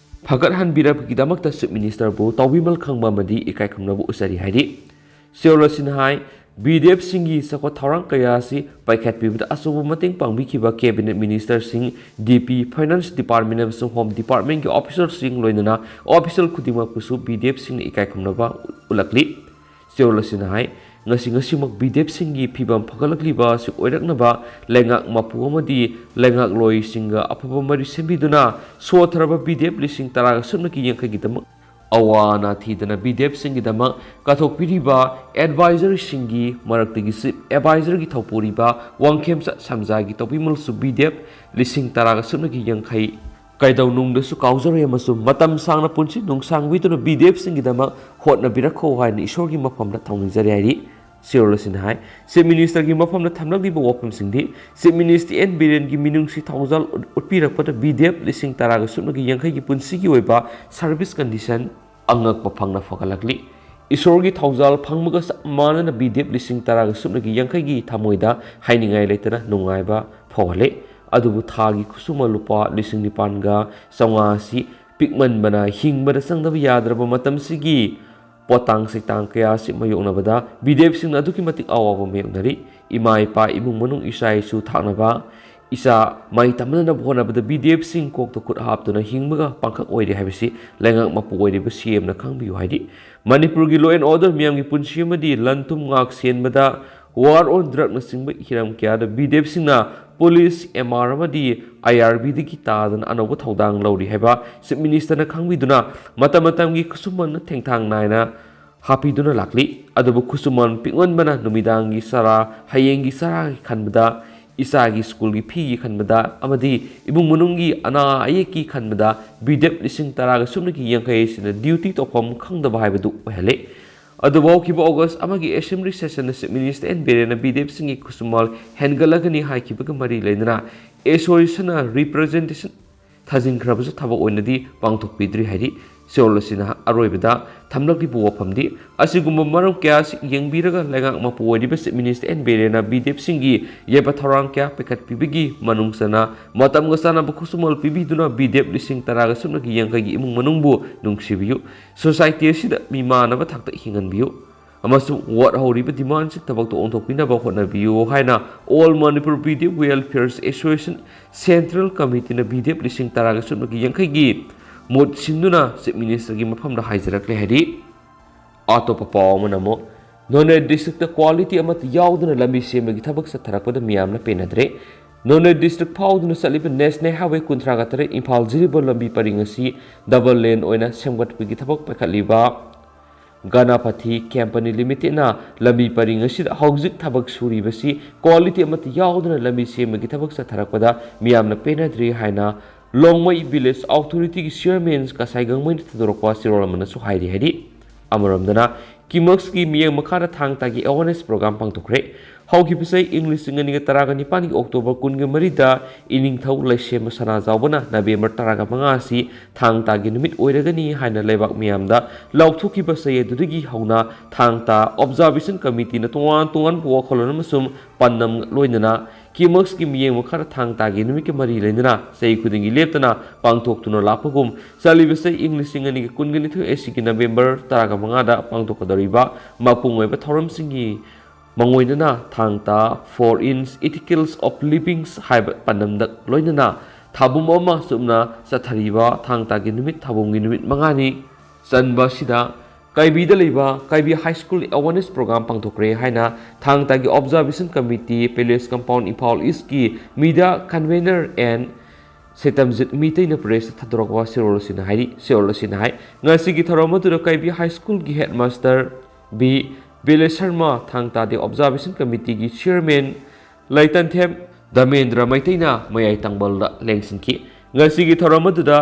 ꯐꯒꯠꯍꯟꯕꯤꯔꯕꯒꯤꯗꯃꯛꯇ Chief Minister ꯕꯨ ꯇꯥꯎꯕꯤꯃꯜ ꯈꯪꯕ ꯑꯃꯗꯤ ꯏꯀꯥꯏ ꯈꯨꯝꯅꯕ ꯎꯠꯆꯔꯤ ꯍꯥꯏꯔꯤ꯫ ꯁꯤꯑꯣꯔ ꯑꯁꯤꯅ ꯍꯥꯏ, B D F ꯁꯤꯡꯒꯤ ꯆꯥꯎꯈꯠ ꯊꯧꯔꯥꯡ ꯀꯌꯥ ꯑꯁꯤ ꯄꯥꯏꯈꯠꯄꯤꯕꯗ ꯑꯆꯧꯕ ꯃꯇꯦꯡ ꯄꯥꯡꯕꯤꯈꯤꯕ Cabinet Minister ꯁꯤꯡ, D P, Finance Department ꯑꯃꯁꯨꯡ Home Department ꯀꯤ officer ꯁꯤꯡ, ꯂꯣꯏꯅꯅ official ꯈꯨꯗꯤꯡꯃꯛꯄꯨꯁꯨ B D F ꯁꯤꯡꯅ ꯏꯀꯥꯏ ꯈꯨꯝꯅꯕ ꯎꯠꯂꯛꯂꯤ꯫ ꯁꯤꯑꯣꯔ ꯑꯁꯤꯅ ꯍꯥꯏ, ꯉꯁꯤ ꯉꯁꯤꯃꯛ B D F ꯁꯤꯡꯒꯤ ꯐꯤꯕꯝ ꯐꯒꯠꯂꯛꯂꯤꯕ ꯑꯁꯤ ꯑꯣꯏꯔꯛꯅꯕ ꯂꯩꯉꯥꯛ ꯃꯄꯨ ꯑꯃꯗꯤ ꯂꯩꯉꯥꯛꯂꯣꯏꯁꯤꯡꯒ ꯑꯐꯕ ꯃꯔꯤ ꯁꯦꯝꯕꯤꯗꯨꯅ ꯁꯣꯠꯊꯔꯕ B D F ꯂꯤꯁꯤꯡ ꯇꯔꯥꯒ ꯁꯨꯞꯅꯒꯤ ꯌꯥꯡꯈꯩꯒꯤꯗꯃꯛ ꯑꯋꯥ ꯑꯅꯥ ꯊꯤꯗꯅ B D F ꯁꯤꯡꯒꯤꯗꯃꯛ ꯀꯠꯊꯣꯛꯄꯤꯔꯤꯕ advisor ꯁꯤꯡꯒꯤ ꯃꯔꯛꯇꯒꯤ Chief Advisor ꯒꯤ ꯊꯧꯄꯨꯔꯤꯕ ꯋꯥꯡꯈꯦꯝꯆꯠ ꯁꯝꯖꯥꯒꯤ ꯇꯧꯕꯤꯃꯜꯁꯨ B D F ꯂꯤꯁꯤꯡ ꯇꯔꯥꯒ ꯁꯨꯞꯅꯒꯤ ꯌꯥꯡꯈꯩ ꯀꯩꯗꯧꯅꯨꯡꯗꯁꯨ ꯀꯥꯎꯖꯔꯣꯏ ꯑꯃꯁꯨꯡ ꯃꯇꯝ ꯁꯥꯡꯅ ꯄꯨꯟꯁꯤ ꯅꯨꯡꯁꯥꯡꯕꯤꯗꯨꯅ B D F ꯁꯤꯡꯒꯤꯗꯃꯛ ꯍꯣꯠꯅꯕꯤꯔꯛꯈꯣ ꯍꯥꯏꯅ ꯏꯁꯣꯔꯒꯤ ꯃꯐꯝꯗ ꯊꯧꯅꯤꯖꯔꯤ ꯍꯥꯏꯔꯤ꯫ ꯁꯤꯑꯣꯔ ꯑꯁꯤꯅ ꯍꯥꯏ, Chief Minister ꯒꯤ ꯃꯐꯝꯗ ꯊꯝꯂꯛꯂꯤꯕ ꯋꯥꯐꯝꯁꯤꯡꯗꯤ Chief Minister N ꯕꯤꯔꯦꯟꯒꯤ ꯃꯤꯅꯨꯡꯁꯤ ꯊꯧꯖꯥꯜ ꯎꯠ-, ꯎꯠꯄꯤꯔꯛꯄꯗ B D F ꯂꯤꯁꯤꯡ ꯇꯔꯥꯒ ꯁꯨꯞꯅꯒꯤ ꯌꯥꯡꯈꯩꯒꯤ ꯄꯨꯟꯁꯤꯒꯤ ꯑꯣꯏꯕ service condition ꯑꯉꯛꯄ ꯐꯪꯅ ꯐꯒꯠꯂꯛꯂꯤ꯫ ꯏꯁꯣꯔꯒꯤ ꯊꯧꯖꯥꯜ ꯐꯪꯕꯒ ꯆꯞ ꯃꯥꯟꯅꯅ B D F ꯂꯤꯁꯤꯡ ꯇꯔꯥꯒ ꯁꯨꯞꯅꯒꯤ ꯌꯥꯡꯈꯩꯒꯤ ꯊꯃꯣꯏꯗ ꯍꯥꯏꯅꯤꯡꯉꯥꯏ ꯂꯩꯇꯅ ꯅꯨꯡꯉꯥꯏꯕ ꯐꯥꯎꯍꯜꯂꯤ꯫ ꯑꯗꯨꯕꯨ ꯊꯥꯒꯤ ꯈꯨꯠꯁꯨꯃꯟ ꯂꯨꯄꯥ ꯂꯤꯁꯤꯡ ꯅꯤꯄꯥꯟꯒ ꯆꯥꯝꯃꯉꯥ ꯑꯁꯤ ꯄꯤꯛꯃꯟꯕꯅ ꯍꯤꯡꯕꯗ ꯆꯪꯗꯕ ꯌꯥꯗ꯭ꯔꯕ ꯃꯇꯝꯁꯤꯒꯤ ꯄꯣꯠꯇꯥꯡ ꯆꯩꯇꯥꯡ ꯀꯌꯥ ꯑꯁꯤ ꯃꯥꯌꯣꯛꯅꯕꯗ B D F ꯁꯤꯡꯅ ꯑꯗꯨꯛꯀꯤ ꯃꯇꯤꯛ ꯑꯋꯥꯕ ꯃꯥꯌꯣꯛꯅꯔꯤ꯫ ꯏꯃꯥ ꯏꯄꯥ, ꯏꯃꯨꯡ ꯃꯅꯨꯡ, ꯏꯆꯥ ꯏꯁꯨ ꯊꯥꯛꯅꯕ, ꯏꯆꯥ ꯃꯍꯩ ꯇꯝꯅꯅꯕ ꯍꯣꯠꯅꯕꯗ B D F ꯁꯤꯡ ꯀꯣꯛꯇ ꯈꯨꯠ ꯍꯥꯞꯇꯨꯅ ꯍꯤꯡꯕꯒ ꯄꯥꯡꯈꯛ ꯑꯣꯏꯔꯦ ꯍꯥꯏꯕꯁꯤ ꯂꯩꯉꯥꯛ ꯃꯄꯨ ꯑꯣꯏꯔꯤꯕ C M ꯅ ꯈꯪꯕꯤꯌꯨ ꯍꯥꯏꯔꯤ꯫ ꯃꯅꯤꯄꯨꯔꯒꯤ law and order, ꯃꯤꯌꯥꯝꯒꯤ ꯄꯨꯟꯁꯤ ꯑꯃꯗꯤ ꯂꯟ ꯊꯨꯝ ꯉꯥꯛ ꯁꯦꯟꯕꯗ, war on drug ꯅꯆꯤꯡꯕ ꯍꯤꯔꯝ ꯀꯌꯥꯗ B D F ꯁꯤꯡꯅ police, M R ꯑꯃꯗꯤ I R B ꯗꯒꯤ ꯇꯥꯗꯅ ꯑꯅꯧꯕ ꯊꯧꯗꯥꯡ ꯂꯧꯔꯤ ꯍꯥꯏꯕ Chief Minister ꯅ ꯈꯪꯕꯤꯗꯨꯅ ꯃꯇꯝ ꯃꯇꯝꯒꯤ ꯈꯨꯠꯁꯨꯃꯟ ꯊꯦꯡꯊꯥꯡ ꯅꯥꯏꯅ ꯍꯥꯞꯄꯤꯗꯨꯅ ꯂꯥꯛꯂꯤ꯫ ꯑꯗꯨꯕꯨ ꯈꯨꯠꯁꯨꯃꯟ ꯄꯤꯛꯃꯟꯕꯅ ꯅꯨꯃꯤꯗꯥꯡꯒꯤ ꯆꯔꯥ, ꯍꯌꯦꯡꯒꯤ ꯆꯔꯥꯒꯤ ꯈꯟꯕꯗ, ꯏꯆꯥꯒꯤ ꯁ꯭ꯀꯨꯜꯒꯤ ꯐꯤꯒꯤ ꯈꯟꯕꯗ ꯑꯃꯗꯤ ꯏꯃꯨꯡ ꯃꯅꯨꯡꯒꯤ ꯑꯅꯥ ꯑꯌꯦꯛꯀꯤ ꯈꯟꯕꯗ B D F ꯂꯤꯁꯤꯡ ꯇꯔꯥꯒ ꯁꯨꯞꯅꯒꯤ ꯌꯥꯡꯈꯩ ꯑꯁꯤꯅ duty ꯇꯧꯐꯝ ꯈꯪꯗꯕ ꯍꯥꯏꯕꯗꯨ ꯑꯣꯏꯍꯜꯂꯤ꯫ ꯑꯗꯨꯕꯨ ꯍꯧꯈꯤꯕ August ꯑꯃꯒꯤ Assembly session ꯗ Chief Minister N ꯕꯤꯔꯦꯟꯅ B D F ꯁꯤꯡꯒꯤ ꯈꯨꯠꯁꯨꯃꯟ ꯍꯦꯟꯒꯠꯂꯒꯅꯤ ꯍꯥꯏꯈꯤꯕꯒ ꯃꯔꯤ ꯂꯩꯅꯅ ꯑꯦꯁꯣꯁꯤꯌꯦꯁꯟꯅ ꯔꯤꯄ꯭ꯔꯖꯦꯟꯇꯦꯁꯟ ꯊꯥꯖꯤꯟꯈ꯭ꯔꯕꯁꯨ ꯊꯕꯛ ꯑꯣꯏꯅꯗꯤ ꯄꯥꯡꯊꯣꯛꯄꯤꯗ꯭ꯔꯤ ꯍꯥꯏꯔꯤ꯫ ꯁꯤꯔꯣꯜ ꯑꯁꯤꯅ ꯑꯔꯣꯏꯕꯗ ꯊꯝꯂꯛꯂꯤꯕ ꯋꯥꯐꯝꯗꯤ, ꯑꯁꯤꯒꯨꯝꯕ ꯃꯔꯝ ꯀꯌꯥ ꯑꯁꯤ ꯌꯦꯡꯕꯤꯔꯒ ꯂꯩꯉꯥꯛ ꯃꯄꯨ ꯑꯣꯏꯔꯤꯕ ꯆꯤꯐ ꯃꯤꯅꯤꯁꯇꯔ ꯑꯦꯟ ꯕꯤꯔꯦꯟꯅ ꯕꯤꯗꯦꯞꯁꯤꯡꯒꯤ ꯌꯥꯏꯐ ꯊꯧꯔꯥꯡ ꯀꯌꯥ ꯄꯥꯏꯈꯠꯄꯤꯕꯒꯤ ꯃꯅꯨꯡ ꯆꯟꯅ ꯃꯇꯝꯒ ꯆꯥꯟꯅꯕ ꯈꯨꯠꯁꯨꯃꯜ ꯄꯤꯕꯤꯗꯨꯅ ꯕꯤꯗꯦꯞ ꯂꯤꯁꯤꯡ ꯇꯔꯥꯒ ꯁꯨꯞꯅꯒꯤ ꯌꯥꯡꯈꯩꯒꯤ ꯏꯃꯨꯡ ꯃꯅꯨꯡꯕꯨ ꯅꯨꯡꯁꯤꯕꯤꯌꯨ, ꯁꯣꯁꯥꯏꯇꯤ ꯑꯁꯤꯗ ꯃꯤꯃꯥꯟꯅꯕ ꯊꯥꯛꯇ ꯍꯤꯡꯍꯟꯕꯤꯌꯨ ꯑꯃꯁꯨꯡ ꯋꯥꯠꯍꯧꯔꯤꯕ ꯗꯤꯃꯥꯟꯁꯤꯡ ꯊꯕꯛꯇ ꯑꯣꯟꯊꯣꯛꯄꯤꯅꯕ ꯍꯣꯠꯅꯕꯤꯌꯨ ꯍꯥꯏꯅ All Manipur Bidep Welfare Association Central Committeeꯅ ꯕꯤꯗꯦꯞ ꯂꯤꯁꯤꯡ ꯇꯔꯥꯒ ꯁꯨꯞꯅꯒꯤ ꯌꯥꯡꯈꯩꯒꯤ ꯃꯍꯨꯠ ꯁꯤꯟꯗꯨꯅ ꯆꯤꯐ ꯃꯤꯅꯤꯁꯇꯔꯒꯤ ꯃꯐꯝꯗ ꯍꯥꯏꯖꯔꯛꯂꯦ ꯍꯥꯏꯔꯤ꯫ ꯑꯇꯣꯞꯄ ꯄꯥꯎ ꯑꯃꯅ ꯑꯃꯨꯛ ꯅꯣꯅꯦ ꯗꯤꯁꯇ꯭ꯔꯤꯛꯇ ꯀ꯭ꯋꯥꯂꯤꯇꯤ ꯑꯃꯠꯇ ꯌꯥꯎꯗꯅ ꯂꯝꯕꯤ ꯁꯦꯝꯕꯒꯤ ꯊꯕꯛ ꯆꯠꯊꯔꯛꯄꯗ ꯃꯤꯌꯥꯝꯅ ꯄꯦꯟꯅꯗ꯭ꯔꯦ꯫ ꯅꯣꯅꯦ ꯗꯤꯁꯇ꯭ꯔꯤꯛ ꯐꯥꯎꯗꯨꯅ ꯆꯠꯂꯤꯕ ꯅꯦꯁꯅꯦꯜ ꯍꯥꯏꯋꯦ ꯀꯨꯟꯊ꯭ꯔꯥꯒ ꯇꯔꯦꯠ ꯏꯝꯐꯥꯜ ꯖꯤꯔꯤꯕꯥꯝ ꯂꯝꯕꯤ ꯄꯔꯤꯡ ꯑꯁꯤ ꯗꯕꯜ ꯂꯦꯟ ꯑꯣꯏꯅ ꯁꯦꯝꯒꯠꯄꯒꯤ ꯊꯕꯛ ꯄꯥꯏꯈꯠꯂꯤꯕ ꯒꯅꯄꯊꯤ ꯀꯝꯄꯅꯤ ꯂꯤꯃꯤꯇꯦꯗꯅ ꯂꯝꯕꯤ ꯄꯔꯤꯡ ꯑꯁꯤꯗ ꯍꯧꯖꯤꯛ ꯊꯕꯛ ꯁꯨꯔꯤꯕꯁꯤ ꯀ꯭ꯋꯥꯂꯤꯇꯤ ꯑꯃꯠꯇ ꯌꯥꯎꯗꯅ ꯂꯝꯕꯤ ꯁꯦꯝꯕꯒꯤ ꯊꯕꯛ ꯆꯠꯊꯔꯛꯄꯗ ꯃꯤꯌꯥꯝꯅ ꯄꯦꯟꯅꯗ꯭ꯔꯤ ꯍꯥꯏꯅ ꯂꯣꯡꯃꯩ ꯚꯤꯂꯦꯖ ꯑꯣꯊꯣꯔꯤꯇꯤꯒꯤ ꯆꯤꯌꯔꯃꯦꯟ ꯀꯁꯥꯏ ꯒꯥꯡꯃꯩꯅ ꯊꯥꯗꯣꯔꯛꯄ ꯆꯦꯔꯣꯜ ꯑꯃꯅꯁꯨ ꯍꯥꯏꯔꯤ ꯍꯥꯏꯔꯤ꯫ ꯑꯃꯔꯣꯝꯗꯅ ꯀꯤꯃꯛꯁꯀꯤ ꯃꯤꯠꯌꯦꯡ ꯃꯈꯥꯗ ꯊꯥꯡ ꯇꯥꯒꯤ ꯑꯦꯋꯥꯔꯅꯦꯁ ꯄ꯭ꯔꯣꯒ꯭ꯔꯥꯝ ꯄꯥꯡꯊꯣꯛꯈ꯭ꯔꯦ꯫ ꯍꯧꯈꯤꯕ ꯆꯍꯤ ꯏꯪ ꯂꯤꯁꯤꯡ ꯑꯅꯤꯒ ꯇꯔꯥꯒ ꯅꯤꯄꯥꯟꯒꯤ ꯑꯣꯛꯇꯣꯕꯔ ꯀꯨꯟꯒ ꯃꯔꯤꯗ ꯏꯅꯤꯡꯊꯧ ꯂꯩꯁꯦꯝꯕ ꯁꯅꯥꯖꯥꯎꯕꯅ ꯅꯕꯦꯝꯕꯔ ꯇꯔꯥꯒ ꯃꯉꯥ ꯑꯁꯤ ꯊꯥꯡ ꯇꯥꯒꯤ ꯅꯨꯃꯤꯠ ꯑꯣꯏꯔꯒꯅꯤ ꯍꯥꯏꯅ ꯂꯩꯕꯥꯛ ꯃꯤꯌꯥꯝꯗ ꯂꯥꯎꯊꯣꯛꯈꯤꯕ ꯆꯍꯤ ꯑꯗꯨꯗꯒꯤ ꯍꯧꯅ ꯊꯥꯡ ꯇꯥ ꯑꯣꯕꯖꯥꯔꯕꯦꯁꯟ ꯀꯃꯤꯇꯤꯅ ꯇꯣꯉꯥꯟ ꯇꯣꯉꯥꯟꯕ ꯋꯥꯈꯜꯂꯣꯟ ꯑꯃꯁꯨꯡ ꯄꯥꯟꯗꯝ ꯂꯣꯏꯅꯅ ꯀꯤꯃꯛꯁꯀꯤ ꯃꯤꯠꯌꯦꯡ ꯃꯈꯥꯗ ꯊꯥꯡ ꯇꯥꯒꯤ ꯅꯨꯃꯤꯠꯀ ꯃꯔꯤ ꯂꯩꯅꯅ ꯆꯍꯤ ꯈꯨꯗꯤꯡꯒꯤ ꯂꯦꯞꯇꯅ ꯄꯥꯡꯊꯣꯛꯇꯨꯅ ꯂꯥꯛꯄꯒꯨꯝ, ꯆꯠꯂꯤꯕ ꯆꯍꯤ ꯏꯪ ꯂꯤꯁꯤꯡ ꯑꯅꯤꯒ ꯀꯨꯟꯒ ꯅꯤꯊꯣꯏ ꯑꯁꯤꯒꯤ ꯅꯕꯦꯝꯕꯔ ꯇꯔꯥꯒ ꯃꯉꯥꯗ ꯄꯥꯡꯊꯣꯛꯀꯗꯧꯔꯤꯕ ꯃꯄꯨꯡ ꯑꯣꯏꯕ ꯊꯧꯔꯝꯁꯤꯡꯒꯤ ꯃꯥꯡꯑꯣꯏꯅꯅ ꯊꯥꯡ ꯇꯥ Four Inch Articles of Livings ꯍꯥꯏꯕ ꯄꯥꯟꯗꯝꯗ ꯂꯣꯏꯅꯅ ꯊꯥꯕꯨꯝ ꯑꯃ ꯆꯨꯞꯅ ꯆꯠꯊꯔꯤꯕ ꯊꯥꯡ ꯇꯥꯒꯤ ꯅꯨꯃꯤꯠ ꯊꯥꯕꯨꯝꯒꯤ ꯅꯨꯃꯤꯠ ꯃꯉꯥꯅꯤ ꯆꯟꯕ ꯑꯁꯤꯗ ꯀꯥꯏꯕꯤꯗ ꯂꯩꯕ ꯀꯥꯏꯕꯤ ꯍꯥꯏ ꯁ꯭ꯀꯨꯜ ꯑꯦꯋꯥꯔꯅꯦꯁ ꯄ꯭ꯔꯣꯒ꯭ꯔꯥꯝ ꯄꯥꯡꯊꯣꯛꯈ꯭ꯔꯦ ꯍꯥꯏꯅ ꯊꯥꯡ ꯇꯥꯒꯤ observation committee, palace compound, Imphal ꯏꯁꯀꯤ ꯃꯤꯗꯤꯌꯥ ꯀꯟꯚꯦꯅꯔ ꯑꯦꯟ ꯁꯦꯇꯝꯖꯤꯠ ꯃꯤꯇꯩꯅ ꯄ꯭ꯔꯦꯁꯇ ꯊꯥꯗꯣꯔꯛꯄ ꯆꯦꯔꯣꯜ ꯑꯁꯤꯅ ꯍꯥꯏꯔꯤ꯫ ꯆꯦꯔꯣꯜ ꯑꯁꯤꯅ ꯍꯥꯏ, ꯉꯁꯤꯒꯤ ꯊꯧꯔꯝ ꯑꯗꯨꯗ ꯀꯥꯏꯕꯤ ꯍꯥꯏ ꯁ꯭ꯀꯨꯜꯒꯤ ꯍꯦꯗꯃꯥꯁꯇꯔ ꯕꯤ ꯕꯤꯂꯦꯁ ꯁꯔꯃ, ꯊꯥꯡ ꯇꯥ ꯗꯦ ꯑꯣꯕꯖꯥꯔꯕꯦꯁꯟ ꯀꯃꯤꯇꯤꯒꯤ ꯆꯤꯌꯔꯃꯦꯟ ꯂꯩꯇꯟꯊꯦꯝ ꯙꯃꯦꯟꯗ꯭ꯔ ꯃꯩꯇꯩꯅ ꯃꯌꯥꯏ ꯇꯥꯡꯕꯜꯗ ꯂꯦꯡꯁꯤꯟꯈꯤ꯫ ꯉꯁꯤꯒꯤ ꯊꯧꯔꯝ ꯑꯗꯨꯗ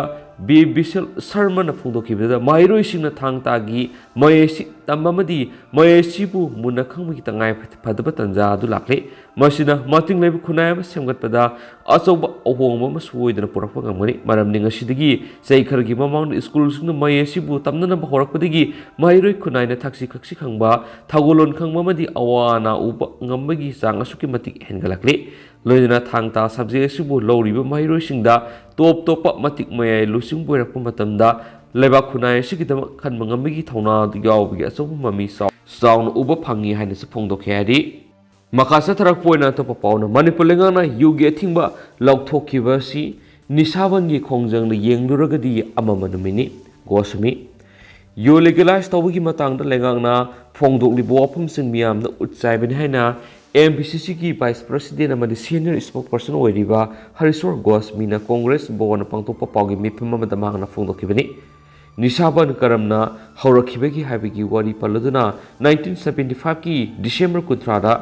ꯕꯤ ꯕꯤꯁꯦꯜ ꯁꯔꯃꯅ ꯐꯣꯡꯗꯣꯛꯈꯤꯕꯗ, ꯃꯍꯩꯔꯣꯏꯁꯤꯡꯅ ꯊꯥꯡ ꯇꯥꯒꯤ ꯃꯍꯩ ꯑꯁꯤ ꯇꯝꯕ ꯑꯃꯗꯤ ꯃꯍꯩ ꯑꯁꯤꯕꯨ ꯃꯨꯟꯅ ꯈꯪꯕꯒꯤ ꯇꯉꯥꯏ ꯐꯗꯕ ꯇꯥꯟꯖꯥ ꯑꯗꯨ ꯂꯥꯛꯂꯦ꯫ ꯃꯁꯤꯅ ꯃꯇꯤꯡ ꯂꯩꯕ ꯈꯨꯟꯅꯥꯏ ꯑꯃ ꯁꯦꯝꯒꯠꯄꯗ ꯑꯆꯧꯕ ꯑꯍꯣꯡꯕ ꯑꯃ ꯁꯣꯏꯗꯅ ꯄꯨꯔꯛꯄ ꯉꯝꯒꯅꯤ꯫ ꯃꯔꯝꯗꯤ ꯉꯁꯤꯗꯒꯤ ꯆꯍꯤ ꯈꯔꯒꯤ ꯃꯃꯥꯡꯗ ꯁ꯭ꯀꯨꯜꯁꯤꯡꯅ ꯃꯍꯩ ꯑꯁꯤꯕꯨ ꯇꯝꯅꯅꯕ ꯍꯧꯔꯛꯄꯗꯒꯤ ꯃꯍꯩꯔꯣꯏ ꯈꯨꯟꯅꯥꯏꯅ ꯊꯛꯁꯤ ꯈꯛꯁꯤ ꯈꯪꯕ, ꯊꯧꯒꯜꯂꯣꯟ ꯈꯪꯕ ꯑꯃꯗꯤ ꯑꯋꯥ ꯑꯅꯥ ꯎꯕ ꯉꯝꯕꯒꯤ ꯆꯥꯡ ꯑꯁꯨꯛꯀꯤ ꯃꯇꯤꯛ ꯍꯦꯟꯒꯠꯂꯛꯂꯤ꯫ ꯂꯣꯏꯅꯅ ꯊꯥꯡ ꯇꯥ subject ꯑꯁꯤꯕꯨ ꯂꯧꯔꯤꯕ ꯃꯍꯩꯔꯣꯏꯁꯤꯡꯗ ꯇꯣꯞ ꯇꯣꯞꯄ ꯃꯇꯤꯛ ꯃꯌꯥꯏ ꯂꯨꯆꯤꯡꯕ ꯑꯣꯏꯔꯛꯄ ꯃꯇꯝꯗ ꯂꯩꯕꯥꯛ ꯈꯨꯟꯅꯥꯏ ꯑꯁꯤꯒꯤꯗꯃꯛ ꯈꯟꯕ ꯉꯝꯕꯒꯤ ꯊꯧꯅꯥ ꯑꯗꯨ ꯌꯥꯎꯕꯒꯤ ꯑꯆꯧꯕ ꯃꯃꯤ ꯆꯥꯎ-, ꯆꯥꯎꯅ ꯎꯕ ꯐꯪꯉꯤ ꯍꯥꯏꯅꯁꯨ ꯐꯣꯡꯗꯣꯛꯈꯤ ꯍꯥꯏꯔꯤ꯫ ꯃꯈꯥ ꯆꯠꯊꯔꯛꯄ ꯑꯣꯏꯅ ꯑꯇꯣꯞꯄ ꯄꯥꯎꯅ ꯃꯅꯤꯄꯨꯔ ꯂꯩꯉꯥꯛꯅ ꯌꯨꯒꯤ ꯑꯊꯤꯡꯕ ꯂꯧꯊꯣꯛꯈꯤꯕ ꯑꯁꯤ ꯅꯤꯁꯥꯕꯟꯒꯤ ꯈꯣꯡꯖꯪꯗ ꯌꯦꯡꯂꯨꯔꯒꯗꯤ ꯑꯃꯝꯕ ꯅꯨꯃꯤꯠꯅꯤ꯫ ꯒꯣꯁ꯭ꯋꯥꯃꯤ꯫ ꯌꯨ legalize ꯇꯧꯕꯒꯤ ꯃꯇꯥꯡꯗ ꯂꯩꯉꯥꯛꯅ ꯐꯣꯡꯗꯣꯛꯂꯤꯕ ꯋꯥꯐꯝꯁꯤꯡ ꯃꯤꯌꯥꯝꯗ ꯎꯠꯆꯥꯏꯕꯅꯤ ꯍꯥꯏꯅ M B C Cꯒꯤ vice president ꯑꯃꯗꯤ senior spokesperson ꯑꯣꯏꯔꯤꯕ ꯍꯔꯤꯁꯣꯔ ꯒꯣꯁ꯭ꯋꯥꯃꯤꯅ Congress ꯚꯋꯟꯗ ꯄꯥꯡꯊꯣꯛꯄ ꯄꯥꯎꯒꯤ ꯃꯤꯐꯝ ꯑꯃꯗ ꯃꯍꯥꯛꯅ ꯐꯣꯡꯗꯣꯛꯈꯤꯕꯅꯤ꯫ ꯅꯤꯁꯥꯕꯟ ꯀꯔꯝꯅ ꯍꯧꯔꯛꯈꯤꯕꯒꯦ ꯍꯥꯏꯕꯒꯤ ꯋꯥꯔꯤ ꯄꯜꯂꯗꯨꯅ, nineteen seventy fiveꯀꯤ December ꯀꯨꯟꯊ꯭ꯔꯥꯗ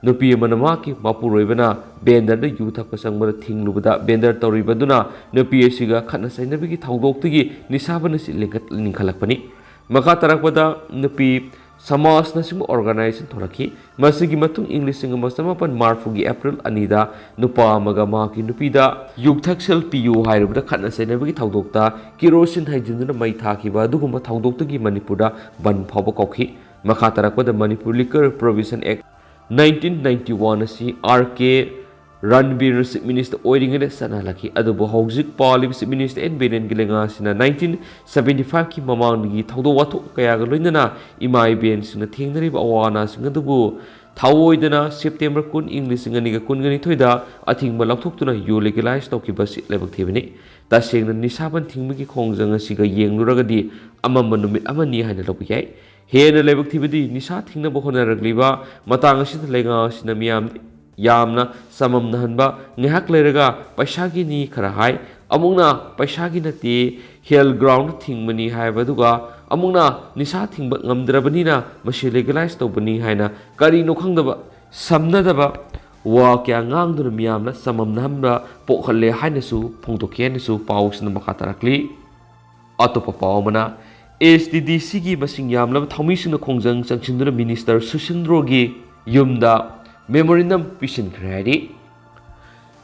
ꯅꯨꯄꯤ ꯑꯃꯅ ꯃꯍꯥꯛꯀꯤ ꯃꯄꯨꯔꯣꯏꯕꯅ vendorꯗ ꯌꯨ ꯊꯛꯄ ꯆꯪꯕꯗ ꯊꯤꯡꯂꯨꯕꯗ, vendor ꯇꯧꯔꯤꯕ ꯑꯗꯨꯅ ꯅꯨꯄꯤ ꯑꯁꯤꯒ ꯈꯠꯅ ꯆꯩꯅꯕꯒꯤ ꯊꯧꯗꯣꯛꯇꯒꯤ ꯅꯤꯁꯥꯕꯟ ꯑꯁꯤ ꯂꯤꯡꯈꯠ-, ꯂꯤꯡꯈꯠꯂꯛꯄꯅꯤ꯫ ꯃꯈꯥ ꯇꯥꯔꯛꯄꯗ ꯅꯨꯄꯤ ꯁꯃꯥꯖꯅꯆꯤꯡꯕ organization ꯊꯣꯔꯛꯈꯤ꯫ ꯃꯁꯤꯒꯤ ꯃꯇꯨꯡ ꯏꯪ ꯂꯤꯁꯤꯡ ꯑꯃ ꯆꯃꯥꯄꯟ ꯃꯔꯤꯐꯨꯒꯤ April ꯑꯅꯤꯗ ꯅꯨꯄꯥ ꯑꯃꯒ ꯃꯍꯥꯛꯀꯤ ꯅꯨꯄꯤꯗ ꯌꯨ ꯊꯛꯁꯦꯜ ꯄꯤꯌꯨ ꯍꯥꯏꯔꯨꯕꯗ ꯈꯠꯅ ꯆꯩꯅꯕꯒꯤ ꯊꯧꯗꯣꯛꯇ ꯀꯤꯔꯣꯁꯤꯟ ꯍꯩꯖꯤꯟꯗꯨꯅ ꯃꯩ ꯊꯥꯈꯤꯕ ꯑꯗꯨꯒꯨꯝꯕ ꯊꯧꯗꯣꯛꯇꯒꯤ ꯃꯅꯤꯄꯨꯔꯗ ꯕꯟ ꯐꯥꯎꯕ ꯀꯧꯈꯤ꯫ ꯃꯈꯥ ꯇꯥꯔꯛꯄꯗ Manipur Liquor Provision Act nineteen ninety one ꯑꯁꯤ R K ꯔꯟꯕꯤꯔꯅ Chief Minister ꯑꯣꯏꯔꯤꯉꯩꯗ ꯆꯠꯅꯍꯜꯂꯛꯈꯤ꯫ ꯑꯗꯨꯕꯨ ꯍꯧꯖꯤꯛ ꯄꯥꯜꯂꯤꯕ Chief Minister N ꯕꯤꯔꯦꯟꯒꯤ ꯂꯩꯉꯥꯛ ꯑꯁꯤꯅ nineteen seventy fiveꯀꯤ ꯃꯃꯥꯡꯗꯒꯤ ꯊꯧꯗꯣꯛ ꯋꯥꯊꯣꯛ ꯀꯌꯥꯒ ꯂꯣꯏꯅꯅ ꯏꯃꯥ ꯏꯕꯦꯟꯁꯤꯡꯅ ꯊꯦꯡꯅꯔꯤꯕ ꯑꯋꯥ ꯑꯅꯥꯁꯤꯡ ꯑꯗꯨꯕꯨ ꯊꯑꯣꯏꯗꯅ September ꯀꯨꯟ ꯏꯪ ꯂꯤꯁꯤꯡ ꯑꯅꯤꯒ ꯀꯨꯟꯒ ꯅꯤꯊꯣꯏꯗ ꯑꯊꯤꯡꯕ ꯂꯧꯊꯣꯛꯇꯨꯅ ꯌꯨ legalize ꯇꯧꯈꯤꯕ ꯑꯁꯤ ꯂꯥꯏꯕꯛ ꯊꯤꯕꯅꯤ꯫ ꯇꯁꯦꯡꯅ ꯅꯤꯁꯥꯕꯟ ꯊꯤꯡꯕꯒꯤ ꯈꯣꯡꯖꯪ ꯑꯁꯤꯒ ꯌꯦꯡꯂꯨꯔꯒꯗꯤ ꯑꯃꯝꯕ ꯅꯨꯃꯤꯠ ꯑꯃꯅꯤ ꯍꯥꯏꯅ ꯂꯧꯕ ꯌꯥꯏ꯫ ꯍꯦꯟꯅ ꯂꯥꯏꯕꯛ ꯊꯤꯕꯗꯤ ꯅꯤꯁꯥ ꯊꯤꯡꯅꯕ ꯍꯣꯠꯅꯔꯛꯂꯤꯕ ꯃꯇꯥꯡ ꯑꯁꯤꯗ ꯂꯩꯉꯥꯛ ꯑꯁꯤꯅ ꯃꯤꯌꯥꯝ ꯌꯥꯝꯅ ꯆꯃꯝꯅꯍꯟꯕ, ꯉꯥꯏꯍꯥꯛ ꯂꯩꯔꯒ ꯄꯩꯁꯥꯒꯤꯅꯤ ꯈꯔ ꯍꯥꯏ, ꯑꯃꯨꯛꯅ ꯄꯩꯁꯥꯒꯤ ꯅꯠꯇꯦ, health ground ꯊꯤꯡꯕꯅꯤ ꯍꯥꯏꯕ, ꯑꯗꯨꯒ ꯑꯃꯨꯛꯅ ꯅꯤꯁꯥ ꯊꯤꯡꯕ ꯉꯝꯗ꯭ꯔꯕꯅꯤꯅ ꯃꯁꯤ legalize ꯇꯧꯕꯅꯤ ꯍꯥꯏꯅ ꯀꯔꯤꯅꯣ ꯈꯪꯗꯕ, ꯁꯝꯅꯗꯕ ꯋꯥ ꯀꯌꯥ ꯉꯥꯡꯗꯨꯅ ꯃꯤꯌꯥꯝꯅ ꯆꯃꯝꯅꯍꯟꯕ ꯄꯣꯛꯍꯜꯂꯦ ꯍꯥꯏꯅꯁꯨ ꯐꯣꯡꯗꯣꯛꯈꯤ ꯍꯥꯏꯅꯁꯨ ꯄꯥꯎꯁꯤꯅ ꯃꯈꯥ ꯇꯥꯔꯛꯂꯤ꯫ ꯑꯇꯣꯞꯄ ꯄꯥꯎ ꯑꯃꯅ, ꯑꯦꯁ ꯇꯤ ꯗꯤ ꯁꯤꯒꯤ ꯃꯁꯤꯡ ꯌꯥꯝꯂꯕ ꯊꯧꯃꯤꯁꯤꯡꯅ ꯈꯣꯡꯖꯪ ꯆꯪꯁꯤꯟꯗꯨꯅ ꯃꯤꯅꯤꯁꯇꯔ ꯁꯨꯁꯤꯟꯗ꯭ꯔꯣꯒꯤ ꯌꯨꯝꯗ ꯃꯦꯃꯣꯔꯦꯟꯗꯝ ꯄꯤꯁꯤꯟꯈ꯭ꯔꯦ ꯍꯥꯏꯔꯤ꯫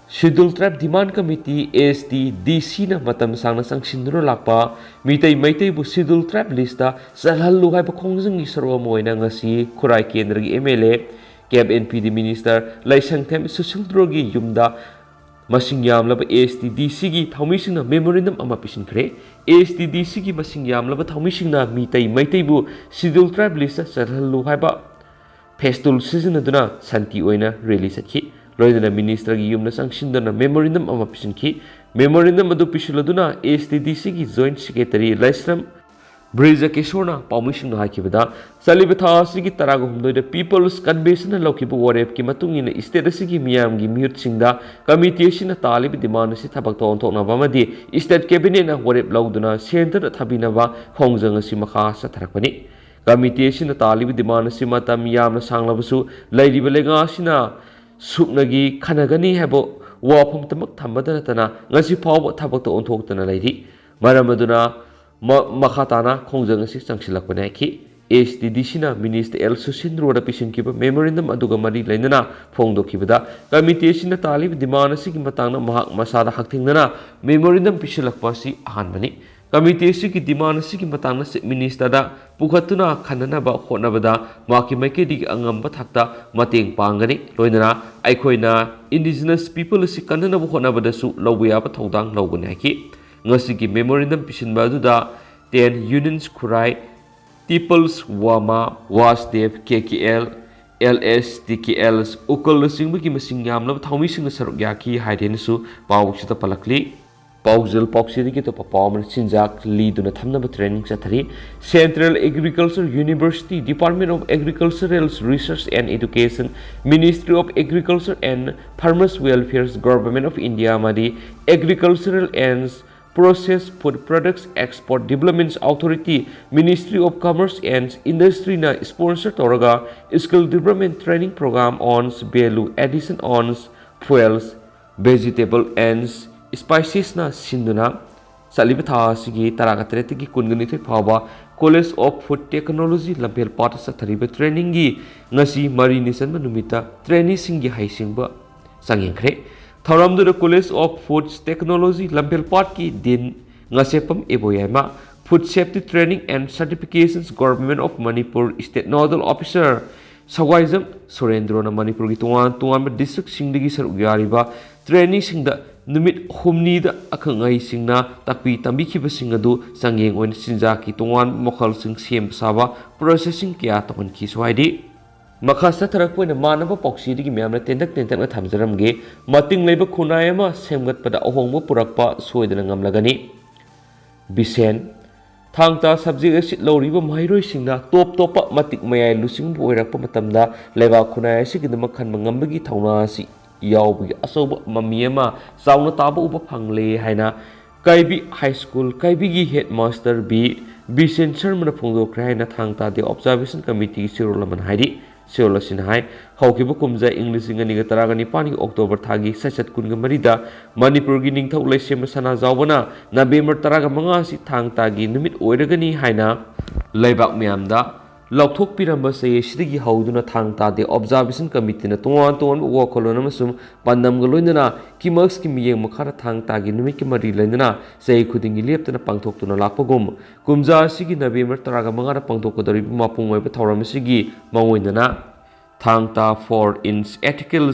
Scheduled Tribe Demand Committee, ꯑꯦꯁ ꯇꯤ ꯗꯤ ꯁꯤꯅ ꯃꯇꯝ ꯁꯥꯡꯅ ꯆꯪꯁꯤꯟꯗꯨꯅ ꯂꯥꯛꯄ ꯃꯤꯇꯩ ꯃꯩꯇꯩꯕꯨ Scheduled Tribe list ꯆꯜꯍꯜꯂꯨ ꯍꯥꯏꯕ ꯈꯣꯡꯖꯪꯒꯤ ꯁꯔꯨꯛ ꯑꯃ ꯑꯣꯏꯅ ꯉꯁꯤ ꯈꯨꯔꯥꯏ ꯀꯦꯟꯗ꯭ꯔꯒꯤ ꯑꯦꯝ ꯑꯦꯜ ꯑꯦ, ꯀꯦꯞ N P D minister Leishangthem ꯁꯨꯁꯤꯟꯗ꯭ꯔꯣꯒꯤ ꯌꯨꯝꯗ ꯃꯁꯤꯡ ꯌꯥꯝꯂꯕ ꯑꯦꯁ ꯇꯤ ꯗꯤ ꯁꯤꯒꯤ ꯊꯧꯃꯤꯁꯤꯡꯅ ꯃꯦꯃꯣꯔꯦꯟꯗꯝ ꯑꯃ ꯄꯤꯁꯤꯟꯈ꯭ꯔꯦ꯫ ꯑꯦꯁ ꯇꯤ ꯗꯤ ꯁꯤꯒꯤ ꯃꯁꯤꯡ ꯌꯥꯝꯂꯕ ꯊꯧꯃꯤꯁꯤꯡꯅ ꯃꯤꯇꯩ ꯃꯩꯇꯩꯕꯨ Scheduled Tribe list ꯆꯜꯍꯜꯂꯨ ꯍꯥꯏꯕ ꯐꯦꯁꯇꯨꯜ ꯁꯤꯖꯤꯟꯅꯗꯨꯅ ꯁꯥꯟꯇꯤ ꯑꯣꯏꯅ ꯔꯦꯂꯤ ꯆꯠꯈꯤ꯫ ꯂꯣꯏꯅꯅ ꯃꯤꯅꯤꯁꯇꯔꯒꯤ ꯌꯨꯝꯗ ꯆꯪꯁꯤꯟꯗꯨꯅ ꯃꯦꯃꯣꯔꯦꯟꯗꯝ ꯑꯃ ꯄꯤꯁꯤꯟꯈꯤ꯫ ꯃꯦꯃꯣꯔꯦꯟꯗꯝ ꯑꯗꯨ ꯄꯤꯁꯤꯜꯂꯗꯨꯅ ꯑꯦꯁ ꯇꯤ ꯗꯤ ꯁꯤꯒꯤ ꯖꯣꯏꯟꯠ ꯁꯦꯀ꯭ꯔꯦꯇꯔꯤ ꯂꯥꯏꯁ꯭ꯔꯝ ꯕ꯭ꯔꯤꯖꯀꯤꯁꯣꯔꯅ ꯄꯥꯎꯃꯤꯁꯤꯡꯗ ꯍꯥꯏꯈꯤꯕꯗ, ꯆꯠꯂꯤꯕ ꯊꯥ ꯑꯁꯤꯒꯤ ꯇꯔꯥꯒ ꯍꯨꯝꯗꯣꯏꯗ ꯄꯤꯄꯜꯁ ꯀꯟꯚꯦꯟꯁꯟꯅ ꯂꯧꯈꯤꯕ ꯋꯥꯔꯦꯞꯀꯤ ꯃꯇꯨꯡ ꯏꯟꯅ ꯁ꯭ꯇꯦꯠ ꯑꯁꯤꯒꯤ ꯃꯤꯌꯥꯝꯒꯤ ꯃꯤꯍꯨꯠꯁꯤꯡꯗ ꯀꯃꯤꯇꯤ ꯑꯁꯤꯅ ꯇꯥꯜꯂꯤꯕ ꯗꯤꯃꯥꯟ ꯑꯁꯤ ꯊꯕꯛꯇ ꯑꯣꯟꯊꯣꯛꯅꯕ ꯑꯃꯗꯤ ꯁ꯭ꯇꯦꯠ ꯀꯦꯕꯤꯅꯦꯠꯅ ꯋꯥꯔꯦꯞ ꯂꯧꯗꯨꯅ ꯁꯦꯟꯇꯔꯗ ꯊꯥꯕꯤꯅꯕ ꯈꯣꯡꯖꯪ ꯑꯁꯤ ꯃꯈꯥ ꯆꯠꯊꯔꯛꯄꯅꯤ꯫ ꯀꯃꯤꯇꯤ ꯑꯁꯤꯅ ꯇꯥꯜꯂꯤꯕ ꯗꯤꯃꯥꯟ ꯑꯁꯤ ꯃꯇꯝ ꯌꯥꯝꯅ ꯁꯥꯡꯂꯕꯁꯨ ꯂꯩꯔꯤꯕ ꯂꯩꯉꯥꯛ ꯑꯁꯤꯅ ꯁꯨꯞꯅꯒꯤ ꯈꯟꯅꯒꯅꯤ ꯍꯥꯏꯕ ꯋꯥꯐꯝꯇꯃꯛ ꯊꯝꯕꯇ ꯅꯠꯇꯅ ꯉꯁꯤ ꯐꯥꯎꯕ ꯊꯕꯛꯇ ꯑꯣꯟꯊꯣꯛꯇꯅ ꯂꯩꯔꯤ꯫ ꯃꯔꯝ ꯑꯗꯨꯅ ꯃ-, ꯃꯈꯥ ꯇꯥꯅ ꯈꯣꯡꯖꯪ ꯑꯁꯤ ꯆꯪꯁꯤꯜꯂꯛꯄꯅꯤ ꯍꯥꯏꯈꯤ꯫ ꯑꯦꯁ ꯇꯤ ꯗꯤ ꯁꯤꯅ ꯃꯤꯅꯤꯁꯇꯔ ꯑꯦꯜ ꯁꯨꯁꯤꯟꯗ꯭ꯔꯣꯗ ꯄꯤꯁꯤꯟꯈꯤꯕ ꯃꯦꯃꯣꯔꯦꯟꯗꯝ ꯑꯗꯨꯒ ꯃꯔꯤ ꯂꯩꯅꯅ ꯐꯣꯡꯗꯣꯛꯈꯤꯕꯗ, ꯀꯃꯤꯇꯤ ꯑꯁꯤꯅ ꯇꯥꯜꯂꯤꯕ ꯗꯤꯃꯥꯟ ꯑꯁꯤꯒꯤ ꯃꯇꯥꯡꯗ ꯃꯍꯥꯛ ꯃꯁꯥꯗ ꯍꯛꯊꯦꯡꯅꯅ ꯃꯦꯃꯣꯔꯦꯟꯗꯝ ꯄꯤꯁꯤꯜꯂꯛꯄ ꯑꯁꯤ ꯑꯍꯥꯟꯕꯅꯤ꯫ ꯀꯃꯤꯇꯤ ꯑꯁꯤꯒꯤ ꯗꯤꯃꯥꯟ ꯑꯁꯤꯒꯤ ꯃꯇꯥꯡꯗ ꯆꯤꯐ ꯃꯤꯅꯤꯁꯇꯔꯗ ꯄꯨꯈꯠꯇꯨꯅ ꯈꯟꯅꯅꯕ ꯍꯣꯠꯅꯕꯗ ꯃꯍꯥꯛꯀꯤ ꯃꯥꯏꯀꯩꯗꯒꯤ ꯑꯉꯝꯕ ꯊꯥꯛꯇ ꯃꯇꯦꯡ ꯄꯥꯡꯒꯅꯤ꯫ ꯂꯣꯏꯅꯅ ꯑꯩꯈꯣꯏꯅ ꯏꯟꯗꯤꯖꯤꯅꯁ ꯄꯤꯄꯜ ꯑꯁꯤ ꯀꯟꯅꯅꯕ ꯍꯣꯠꯅꯕꯗꯁꯨ ꯂꯧꯕ ꯌꯥꯕ ꯊꯧꯗꯥꯡ ꯂꯧꯒꯅꯤ ꯍꯥꯏꯈꯤ꯫ ꯉꯁꯤꯒꯤ ꯃꯦꯃꯣꯔꯦꯟꯗꯝ ꯄꯤꯁꯤꯟꯕ ꯑꯗꯨꯗ ꯇꯦꯟ ꯌꯨꯅꯤꯌꯟꯁ ꯈꯨꯔꯥꯏ, ꯄꯤꯄꯜꯁ ꯋꯥꯃꯥ, ꯋꯥꯁꯗꯦꯕ ꯀꯦ ꯀꯦ ꯑꯦꯜ, ꯑꯦꯜ ꯑꯦꯁ ꯇꯤ ꯀꯦ ꯑꯦꯜ, ꯎꯀꯜꯅꯆꯤꯡꯕꯒꯤ ꯃꯁꯤꯡ ꯌꯥꯝꯂꯕ ꯊꯧꯃꯤꯁꯤꯡꯅ ꯁꯔꯨꯛ ꯌꯥꯈꯤ ꯍꯥꯏꯔꯦꯅꯁꯨ ꯄꯥꯎꯁꯤꯗ ꯄꯜꯂꯛꯂꯤ꯫ ꯄꯥꯎꯖꯦꯜ ꯄꯥꯎꯆꯦꯗꯒꯤ ꯑꯇꯣꯞꯄ ꯄꯥꯎ ꯑꯃꯅ ꯆꯤꯟꯖꯥꯛ ꯂꯤꯗꯨꯅ ꯊꯝꯅꯕ training ꯆꯠꯊꯔꯤ꯫ Central Agriculture University, Department of Agricultural Research and Education, Ministry of Agriculture and Farmers Welfare, Government of India ꯑꯃꯗꯤ Agricultural and Processed Food Products Export Development Authority, Ministry of Commerce and Industryꯅ sponsor ꯇꯧꯔꯒ Skill Development Training Program on Value Addition on Fuels, Vegetable and Spicesꯅ ꯁꯤꯟꯗꯨꯅ ꯆꯠꯂꯤꯕ ꯊꯥ ꯑꯁꯤꯒꯤ ꯇꯔꯥꯒ ꯇꯔꯦꯠꯇꯒꯤ ꯀꯨꯟꯒ ꯅꯤꯊꯣꯏ ꯐꯥꯎꯕ College of Food Technology ꯂꯝꯐꯦꯜꯄꯥꯠꯇ ꯆꯠꯊꯔꯤꯕ trainingꯒꯤ ꯉꯁꯤ ꯃꯔꯤꯅꯤ ꯆꯟꯕ ꯅꯨꯃꯤꯠꯇ traineeꯁꯤꯡꯒꯤ ꯍꯩꯁꯤꯡꯕ ꯆꯥꯡꯌꯦꯡꯈ꯭ꯔꯦ꯫ ꯊꯧꯔꯝꯗꯨꯗ College of Food Technology ꯂꯝꯐꯦꯜꯄꯥꯠꯀꯤ Dean Ngasheppam Iboyaima, Food Safety Training and Certifications Government of Manipur State Nodal Officer ꯁꯋꯥꯏꯖꯝ ꯁꯨꯔꯦꯟꯗ꯭ꯔꯣꯅ ꯃꯅꯤꯄꯨꯔꯒꯤ ꯇꯣꯉꯥꯟ ꯇꯣꯉꯥꯟꯕ districtꯁꯤꯡꯗꯒꯤ ꯁꯔꯨꯛ ꯌꯥꯔꯤꯕ traineeꯁꯤꯡꯗ ꯅꯨꯃꯤꯠ ꯍꯨꯝꯅꯤꯗ ꯑꯈꯪ ꯑꯍꯩꯁꯤꯡꯅ ꯇꯥꯛꯄꯤ ꯇꯝꯕꯤꯈꯤꯕꯁꯤꯡ ꯑꯗꯨ ꯆꯥꯡꯌꯦꯡ ꯑꯣꯏꯅ ꯆꯤꯟꯖꯥꯛꯀꯤ ꯇꯣꯉꯥꯟꯕ ꯃꯈꯜꯁꯤꯡ ꯁꯦꯝꯕ ꯁꯥꯕ, processing ꯀꯌꯥ ꯇꯧꯍꯟꯈꯤ꯫ ꯁ꯭ꯋꯥꯏꯗꯤ ꯃꯈꯥ ꯆꯠꯊꯔꯛꯄ ꯑꯣꯏꯅ ꯃꯥꯟꯅꯕ ꯄꯥꯎꯆꯦꯗꯒꯤ ꯃꯌꯥꯝꯅ ꯇꯦꯟꯇꯛ ꯇꯦꯟꯇꯛꯅ ꯊꯝꯖꯔꯝꯒꯦ꯫ ꯃꯇꯤꯡ ꯂꯩꯕ ꯈꯨꯟꯅꯥꯏ ꯑꯃ ꯁꯦꯝꯒꯠꯄꯗ ꯑꯍꯣꯡꯕ ꯄꯨꯔꯛꯄ ꯁꯣꯏꯗꯅ ꯉꯝꯂꯒꯅꯤ꯫ ꯕꯤꯁꯦꯟ, ꯊꯥꯡ ꯇꯥ subject ꯑꯁꯤ ꯂꯧꯔꯤꯕ ꯃꯍꯩꯔꯣꯏꯁꯤꯡꯅ ꯇꯣꯞ ꯇꯣꯞꯄ ꯃꯇꯤꯛ ꯃꯌꯥꯏ ꯂꯨꯆꯤꯡꯕ ꯑꯣꯏꯔꯛꯄ ꯃꯇꯝꯗ ꯂꯩꯕꯥꯛ ꯈꯨꯟꯅꯥꯏ ꯑꯁꯤꯒꯤꯗꯃꯛ ꯈꯟꯕ ꯉꯝꯕꯒꯤ ꯊꯧꯅꯥ ꯑꯁꯤ ꯌꯥꯎꯕꯒꯤ ꯑꯆꯧꯕ ꯃꯃꯤ ꯑꯃ ꯆꯥꯎꯅ ꯇꯥꯕ ꯎꯕ ꯐꯪꯂꯦ ꯍꯥꯏꯅ ꯀꯥꯏꯕꯤ High School ꯀꯥꯏꯕꯤꯒꯤ headmaster ꯕꯤ ꯕꯤꯁꯦꯟ ꯁꯔꯃꯅ ꯐꯣꯡꯗꯣꯛꯈ꯭ꯔꯦ ꯍꯥꯏꯅ ꯊꯥꯡ ꯇꯥ Day Observation Committeeꯒꯤ ꯆꯦꯔꯣꯜ ꯑꯃꯅ ꯍꯥꯏꯔꯤ꯫ ꯆꯦꯔꯣꯜ ꯑꯁꯤꯅ ꯍꯥꯏ, ꯍꯧꯈꯤꯕ ꯀꯨꯝꯖꯥ ꯏꯪ ꯂꯤꯁꯤꯡ ꯑꯅꯤꯒ ꯇꯔꯥꯒ ꯅꯤꯄꯥꯟꯒꯤ October ꯊꯥꯒꯤ ꯁꯠꯆꯠ ꯀꯨꯟꯒ ꯃꯔꯤꯗ ꯃꯅꯤꯄꯨꯔꯒꯤ ꯅꯤꯡꯊꯧ ꯂꯩꯁꯦꯝꯕ ꯁꯅꯥꯖꯥꯎꯕꯅ November ꯇꯔꯥꯒ ꯃꯉꯥ ꯑꯁꯤ ꯊꯥꯡ ꯇꯥꯒꯤ ꯅꯨꯃꯤꯠ ꯑꯣꯏꯔꯒꯅꯤ ꯍꯥꯏꯅ ꯂꯩꯕꯥꯛ ꯃꯌꯥꯝꯗ ꯂꯥꯎꯊꯣꯛꯄꯤꯔꯝꯕ ꯆꯍꯤ ꯑꯁꯤꯗꯒꯤ ꯍꯧꯗꯨꯅ ꯊꯥꯡ ꯇꯥ Day Observation Committeeꯅ ꯇꯣꯉꯥꯟ ꯇꯣꯉꯥꯟꯕ ꯋꯥꯈꯜꯂꯣꯟ ꯑꯃꯁꯨꯡ ꯄꯥꯟꯗꯝꯒ ꯂꯣꯏꯅꯅ ꯀꯤꯃꯛꯁꯀꯤ ꯃꯤꯠꯌꯦꯡ ꯃꯈꯥꯗ ꯊꯥꯡ ꯇꯥꯒꯤ ꯅꯨꯃꯤꯠꯀꯤ ꯃꯔꯤ ꯂꯩꯅꯅ ꯆꯍꯤ ꯈꯨꯗꯤꯡꯒꯤ ꯂꯦꯞꯇꯅ ꯄꯥꯡꯊꯣꯛꯇꯨꯅ ꯂꯥꯛꯄꯒꯨꯝ, ꯀꯨꯝꯖꯥ ꯑꯁꯤꯒꯤ November ꯇꯔꯥꯒ ꯃꯉꯥꯗ ꯄꯥꯡꯊꯣꯛꯀꯗꯧꯔꯤꯕ ꯃꯄꯨꯡ ꯑꯣꯏꯕ ꯊꯧꯔꯝ ꯑꯁꯤꯒꯤ ꯃꯑꯣꯡ ꯑꯣꯏꯅꯅ ꯊꯥꯡ ꯇꯥ for in ethical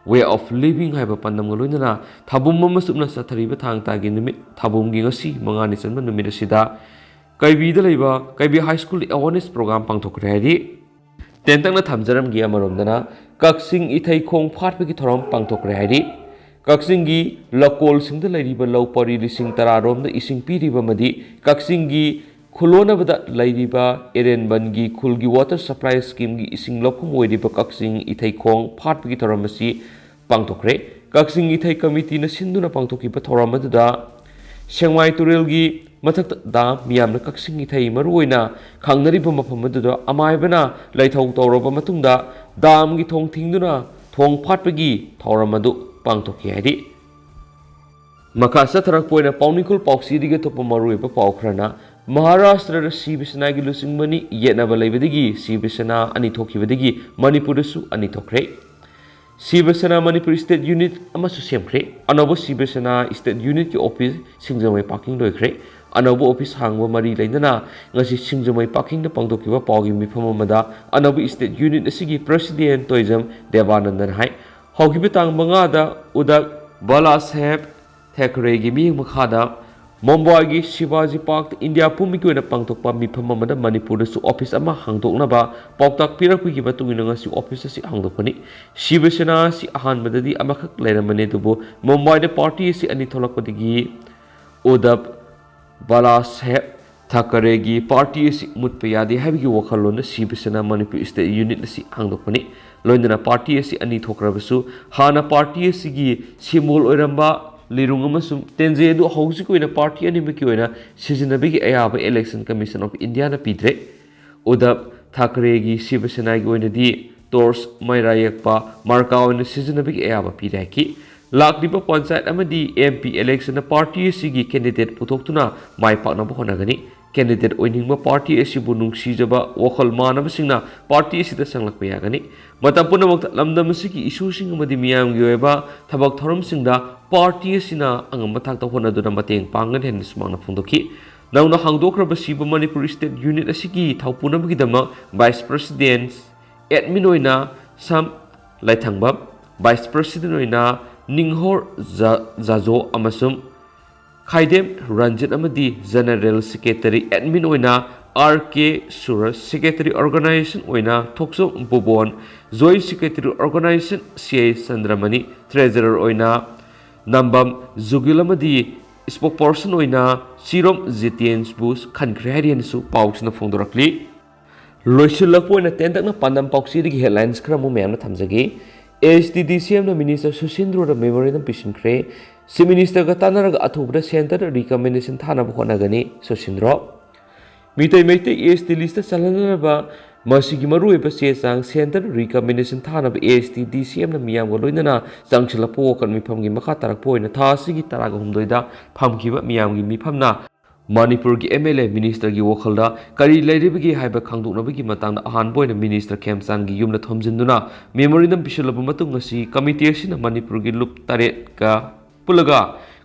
way of living ꯍꯥꯏꯕ ꯄꯥꯟꯗꯝꯒ ꯂꯣꯏꯅꯅ ꯊꯥꯕꯨꯝ ꯑꯃ ꯆꯨꯞꯅ ꯆꯠꯊꯔꯤꯕ ꯊꯥꯡ ꯇꯥꯒꯤ ꯅꯨꯃꯤꯠ, ꯊꯥꯕꯨꯝꯒꯤ ꯉꯁꯤ ꯃꯉꯥꯅꯤ ꯆꯟꯕ ꯅꯨꯃꯤꯠ ꯑꯁꯤꯗ ꯀꯩꯕꯤꯗ ꯂꯩꯕ ꯀꯩꯕꯤ High School awareness program ꯄꯥꯡꯊꯣꯛꯈ꯭ꯔꯦ ꯍꯥꯏꯔꯤ꯫ ꯇꯦꯟꯇꯛꯅ ꯊꯝꯖꯔꯝꯒꯦ꯫ ꯑꯃꯔꯣꯝꯗꯅ ꯀꯛꯆꯤꯡ ꯏꯊꯩꯈꯣꯡ ꯐꯥꯠꯄꯒꯤ ꯊꯧꯔꯝ ꯄꯥꯡꯊꯣꯛꯈ꯭ꯔꯦ ꯍꯥꯏꯔꯤ꯫ ꯀꯛꯆꯤꯡꯒꯤ ꯂꯧꯀꯣꯜꯁꯤꯡꯗ ꯂꯩꯔꯤꯕ ꯂꯧ ꯄꯔꯤ ꯂꯤꯁꯤꯡ ꯇꯔꯥ ꯔꯣꯝꯗ ꯏꯁꯤꯡ ꯄꯤꯔꯤꯕ ꯑꯃꯗꯤ ꯀꯛꯆꯤꯡꯒꯤ ꯈꯨꯂꯣꯟꯅꯕꯗ ꯂꯩꯔꯤꯕ ꯑꯦꯔꯦꯟꯕꯟꯒꯤ ꯈꯨꯜꯒꯤ water supply schemeꯒꯤ ꯏꯁꯤꯡ ꯂꯧꯐꯝ ꯑꯣꯏꯔꯤꯕ ꯀꯛꯆꯤꯡ ꯏꯊꯩꯈꯣꯡ ꯐꯥꯠꯄꯒꯤ ꯊꯧꯔꯝ ꯑꯁꯤ ꯄꯥꯡꯊꯣꯛꯈ꯭ꯔꯦ꯫ ꯀꯛꯆꯤꯡ ꯏꯊꯩ committeeꯅ ꯁꯤꯟꯗꯨꯅ ꯄꯥꯡꯊꯣꯛꯈꯤꯕ ꯊꯧꯔꯝ ꯑꯗꯨꯗ ꯁꯦꯡꯃꯥꯏ ꯇꯨꯔꯦꯜꯒꯤ ꯃꯊꯛꯇ ꯗꯥꯝ, ꯃꯤꯌꯥꯝꯅ ꯀꯛꯆꯤꯡ ꯏꯊꯩ ꯃꯔꯨꯑꯣꯏꯅ ꯈꯪꯅꯔꯤꯕ ꯃꯐꯝ ꯑꯗꯨꯗ ꯑꯃꯥꯏꯕꯅ ꯂꯩꯊꯧ ꯇꯧꯔꯕ ꯃꯇꯨꯡꯗ ꯗꯥꯝꯒꯤ ꯊꯣꯡ ꯊꯤꯡꯗꯨꯅ ꯊꯣꯡ ꯐꯥꯠꯄꯒꯤ ꯊꯧꯔꯝ ꯑꯗꯨ ꯄꯥꯡꯊꯣꯛꯈꯤ ꯍꯥꯏꯔꯤ꯫ ꯃꯈꯥ ꯆꯠꯊꯔꯛꯄ ꯑꯣꯏꯅ ꯄꯥꯎꯅꯤꯡꯈꯣꯜ ꯄꯥꯎꯆꯦꯗꯒꯤ ꯑꯇꯣꯞꯄ ꯃꯔꯨꯑꯣꯏꯕ ꯄꯥꯎ ꯈꯔꯅ, ꯃꯍꯥꯔꯥꯁꯇ꯭ꯔꯗ ꯁꯤꯕ ꯁꯦꯅꯥꯒꯤ ꯂꯨꯆꯤꯡꯕꯅꯤ ꯌꯦꯠꯅꯕ ꯂꯩꯕꯗꯒꯤ ꯁꯤꯕ ꯁꯦꯅꯥ ꯑꯅꯤ ꯊꯣꯛꯈꯤꯕꯗꯒꯤ ꯃꯅꯤꯄꯨꯔꯗꯁꯨ ꯑꯅꯤ ꯊꯣꯛꯈ꯭ꯔꯦ꯫ ꯁꯤꯕ ꯁꯦꯅꯥ ꯃꯅꯤꯄꯨꯔ ꯁ꯭ꯇꯦꯠ ꯌꯨꯅꯤꯠ ꯑꯃꯁꯨ ꯁꯦꯝꯈ꯭ꯔꯦ꯫ ꯑꯅꯧꯕ ꯁꯤꯕ ꯁꯦꯅꯥ ꯁ꯭ꯇꯦꯠ ꯌꯨꯅꯤꯠꯀꯤ ꯑꯣꯐꯤꯁ ꯁꯤꯡꯖꯃꯩ ꯄꯥꯔꯀꯤꯡꯗ ꯑꯣꯏꯈ꯭ꯔꯦ꯫ ꯑꯅꯧꯕ ꯑꯣꯐꯤꯁ ꯍꯥꯡꯕ ꯃꯔꯤ ꯂꯩꯅꯅ ꯉꯁꯤ ꯁꯤꯡꯖꯃꯩ ꯄꯥꯔꯀꯤꯡꯗ ꯄꯥꯡꯊꯣꯛꯈꯤꯕ ꯄꯥꯎꯒꯤ ꯃꯤꯐꯝ ꯑꯃꯗ ꯑꯅꯧꯕ ꯁ꯭ꯇꯦꯠ ꯌꯨꯅꯤꯠ ꯑꯁꯤꯒꯤ ꯄ꯭ꯔꯦꯁꯤꯗꯦꯟꯠ ꯇꯣꯏꯖꯝ ꯗꯦꯕꯥꯅꯟꯗꯅ ꯍꯥꯏ, ꯍꯧꯈꯤꯕ ꯇꯥꯡ ꯃꯉꯥꯗ ꯎꯗꯛ ꯕꯥꯂꯥ ꯁꯥꯍꯦꯕ ꯊꯦꯀꯔꯦꯒꯤ ꯃꯤꯠꯌꯦꯡ ꯃꯈꯥꯗ ꯃꯨꯝꯕꯥꯏꯒꯤ ꯁꯤꯕꯥꯖꯤ ꯄꯥꯔꯛꯇ ꯏꯟꯗꯤꯌꯥ ꯄꯨꯝꯕꯒꯤ ꯑꯣꯏꯅ ꯄꯥꯡꯊꯣꯛꯄ ꯃꯤꯐꯝ ꯑꯃꯗ ꯃꯅꯤꯄꯨꯔꯗꯁꯨ ꯑꯣꯐꯤꯁ ꯑꯃ ꯍꯥꯡꯗꯣꯛꯅꯕ ꯄꯥꯎꯇꯥꯛ ꯄꯤꯔꯛꯄꯒꯤ ꯃꯇꯨꯡ ꯏꯟꯅ ꯉꯁꯤ ꯑꯣꯐꯤꯁ ꯑꯁꯤ ꯍꯥꯡꯗꯣꯛꯄꯅꯤ꯫ ꯁꯤꯕ ꯁꯦꯅꯥ ꯑꯁꯤ ꯑꯍꯥꯟꯕꯗꯗꯤ ꯑꯃꯈꯛ ꯂꯩꯔꯝꯕꯅꯤ, ꯑꯗꯨꯕꯨ ꯃꯨꯝꯕꯥꯏꯗ ꯄꯥꯔꯇꯤ ꯑꯁꯤ ꯑꯅꯤ ꯊꯣꯛꯂꯛꯄꯗꯒꯤ ꯎꯗꯞ ꯕꯥꯂꯥ ꯁꯥꯍꯦꯕ ꯊꯥꯀꯔꯦꯒꯤ ꯄꯥꯔꯇꯤ ꯑꯁꯤ ꯃꯨꯠꯄ ꯌꯥꯗꯦ ꯍꯥꯏꯕꯒꯤ ꯋꯥꯈꯜꯂꯣꯟꯗ ꯁꯤꯕ ꯁꯦꯅꯥ ꯃꯅꯤꯄꯨꯔ ꯁ꯭ꯇꯦꯠ ꯌꯨꯅꯤꯠ ꯑꯁꯤ ꯍꯥꯡꯗꯣꯛꯄꯅꯤ꯫ ꯂꯣꯏꯅꯅ ꯄꯥꯔꯇꯤ ꯑꯁꯤ ꯑꯅꯤ ꯊꯣꯛꯈ꯭ꯔꯕꯁꯨ, ꯍꯥꯟꯅ ꯄꯥꯔꯇꯤ ꯑꯁꯤꯒꯤ ꯁꯤꯝꯕꯣꯜ ꯑꯣꯏꯔꯝꯕ ꯂꯤꯔꯨꯡ ꯑꯃꯁꯨꯡ ꯇꯦꯟꯖꯩ ꯑꯗꯨ ꯍꯧꯖꯤꯛꯀꯤ ꯑꯣꯏꯅ ꯄꯥꯔꯇꯤ ꯑꯅꯤꯃꯛꯀꯤ ꯑꯣꯏꯅ ꯁꯤꯖꯤꯟꯅꯕꯒꯤ ꯑꯌꯥꯕ Election Commission of Indiaꯅ ꯄꯤꯗ꯭ꯔꯦ꯫ ꯎꯗꯞ ꯊꯥꯀꯔꯦꯒꯤ ꯁꯤꯕ ꯁꯦꯅꯥꯒꯤ ꯑꯣꯏꯅꯗꯤ ꯇꯣꯔꯆ, ꯃꯩꯔꯥ ꯌꯦꯛꯄ ꯃꯥꯔꯀꯥ ꯑꯣꯏꯅ ꯁꯤꯖꯤꯟꯅꯕꯒꯤ ꯑꯌꯥꯕ ꯄꯤꯔꯦ ꯍꯥꯏꯈꯤ꯫ ꯂꯥꯛꯂꯤꯕ ꯄꯟꯆꯥꯌꯠ ꯑꯃꯗꯤ MP Election ꯄꯥꯔꯇꯤ ꯑꯁꯤꯒꯤ ꯀꯦꯟꯗꯤꯗꯦꯠ ꯄꯨꯊꯣꯛꯇꯨꯅ ꯃꯥꯏ ꯄꯥꯛꯅꯕ ꯍꯣꯠꯅꯒꯅꯤ꯫ ꯀꯦꯟꯗꯤꯗꯦꯠ ꯑꯣꯏꯅꯤꯡꯕ ꯄꯥꯔꯇꯤ ꯑꯁꯤꯕꯨ ꯅꯨꯡꯁꯤꯖꯕ ꯋꯥꯈꯜ ꯃꯥꯟꯅꯕꯁꯤꯡꯅ ꯄꯥꯔꯇꯤ ꯑꯁꯤꯗ ꯆꯪꯂꯛꯄ ꯌꯥꯒꯅꯤ꯫ ꯃꯇꯝ ꯄꯨꯝꯅꯃꯛꯇ ꯂꯝꯗꯝ ꯑꯁꯤꯒꯤ ꯏꯁꯨꯁꯤꯡ ꯑꯃꯗꯤ ꯃꯤꯌꯥꯝꯒꯤ ꯑꯣꯏꯕ ꯊꯕꯛ ꯊꯧꯔꯝꯁꯤꯡꯗ ꯄꯥꯔꯇꯤ ꯑꯁꯤꯅ ꯑꯉꯝꯕ ꯊꯥꯛꯇ ꯍꯣꯠꯅꯗꯨꯅ ꯃꯇꯦꯡ ꯄꯥꯡꯒꯅꯤ ꯍꯥꯏꯅ ꯁꯨꯃꯥꯡꯅ ꯐꯣꯡꯗꯣꯛꯈꯤ꯫ ꯅꯧꯅ ꯍꯥꯡꯗꯣꯛꯈ꯭ꯔꯕ ꯁꯤꯕ ꯃꯅꯤꯄꯨꯔ ꯁ꯭ꯇꯦꯠ ꯌꯨꯅꯤꯠ ꯑꯁꯤꯒꯤ ꯊꯧꯄꯨꯅꯕꯒꯤꯗꯃꯛ ꯚꯥꯏꯁ ꯄ꯭ꯔꯦꯁꯤꯗꯦꯟꯠ ꯑꯦꯗꯃꯤꯟ ꯑꯣꯏꯅ ꯁꯝ ꯂꯥꯏꯊꯪꯕꯝ, ꯚꯥꯏꯁ ꯄ꯭ꯔꯦꯁꯤꯗꯦꯟꯠ ꯑꯣꯏꯅ ꯅꯤꯡꯍꯣꯔ ꯖ-, ꯖꯥꯖꯣ ꯑꯃꯁꯨꯡ ꯈꯥꯏꯗꯦꯝ ꯔꯟꯖꯤꯠ ꯑꯃꯗꯤ ꯖꯦꯅꯔꯦꯜ ꯁꯦꯀ꯭ꯔꯦꯇꯔꯤ ꯑꯦꯗꯃꯤꯟ ꯑꯣꯏꯅ R K Suraj, secretary organisation ꯑꯣꯏꯅ Thokchom Bubon, joint secretary organisation C I ꯆꯟꯗ꯭ꯔꯃꯅꯤ, ꯇ꯭ꯔꯦꯖꯔꯔ ꯑꯣꯏꯅ ꯅꯝꯕꯝ ꯖꯨꯒꯤꯜ ꯑꯃꯗꯤ ꯁ꯭ꯄꯣꯛꯄꯔꯁꯟ ꯑꯣꯏꯅ ꯆꯤꯔꯣꯝ ꯖꯤꯇꯦꯟꯁꯕꯨ ꯈꯟꯈ꯭ꯔꯦ ꯍꯥꯏꯔꯤ ꯍꯥꯏꯅꯁꯨ ꯄꯥꯎꯁꯤꯅ ꯐꯣꯡꯗꯣꯔꯛꯂꯤ꯫ ꯂꯣꯏꯁꯤꯜꯂꯛꯄ ꯑꯣꯏꯅ ꯇꯦꯟꯇꯛꯅ ꯄꯥꯟꯗꯝ ꯄꯥꯎꯆꯦꯗꯒꯤ ꯍꯦꯗꯂꯥꯏꯟꯁ ꯈꯔ ꯑꯃꯨꯛ ꯃꯌꯥꯝꯅ ꯊꯝꯖꯒꯦ꯫ ꯑꯦꯁ ꯇꯤ ꯗꯤ ꯁꯤ ꯑꯦꯝꯅ ꯃꯤꯅꯤꯁꯇꯔ ꯁꯨꯁꯤꯟꯗ꯭ꯔꯣꯗ ꯃꯦꯃꯣꯔꯦꯟꯗꯝ ꯄꯤꯁꯤꯟꯈ꯭ꯔꯦ꯫ Chief Ministerꯒ ꯇꯥꯟꯅꯔꯒ ꯑꯊꯨꯕꯗ centreꯗ recommendation ꯊꯥꯅꯕ ꯍꯣꯠꯅꯒꯅꯤ ꯁꯨꯁꯤꯟꯗ꯭ꯔꯣ꯫ ꯃꯤꯇꯩ ꯃꯩꯇꯩ S T listꯇ ꯆꯜꯍꯟꯅꯅꯕ ꯃꯁꯤꯒꯤ ꯃꯔꯨꯑꯣꯏꯕ ꯆꯦ ꯆꯥꯡ centre recommendation ꯊꯥꯅꯕ S T D C Mꯅ ꯃꯤꯌꯥꯝꯒ ꯂꯣꯏꯅꯅ ꯆꯪꯁꯤꯜꯂꯛꯄ ꯋꯥꯀꯠ ꯃꯤꯐꯝꯒꯤ ꯃꯈꯥ ꯇꯥꯔꯛꯄ ꯑꯣꯏꯅ ꯊꯥ ꯑꯁꯤꯒꯤ ꯇꯔꯥꯒ ꯍꯨꯝꯗꯣꯏꯗ ꯐꯝꯈꯤꯕ ꯃꯤꯌꯥꯝꯒꯤ ꯃꯤꯐꯝꯅ ꯃꯅꯤꯄꯨꯔꯒꯤ M L A ministerꯒꯤ ꯋꯥꯈꯜꯗ ꯀꯔꯤ ꯂꯩꯔꯤꯕꯒꯦ ꯍꯥꯏꯕ ꯈꯪꯗꯣꯛꯅꯕꯒꯤ ꯃꯇꯥꯡꯗ ꯑꯍꯥꯟꯕ ꯑꯣꯏꯅ minister ꯈꯦꯝꯆꯥꯟꯒꯤ ꯌꯨꯝꯗ ꯊꯣꯝꯖꯤꯟꯗꯨꯅ memorandum ꯄꯤꯁꯤꯜꯂꯕ ꯃꯇꯨꯡ ꯑꯁꯤ committee ꯑꯁꯤꯅ ꯃꯅꯤꯄꯨꯔꯒꯤ ꯂꯨꯞ ꯇꯔꯦꯠꯀ ꯄꯨꯜꯂꯒ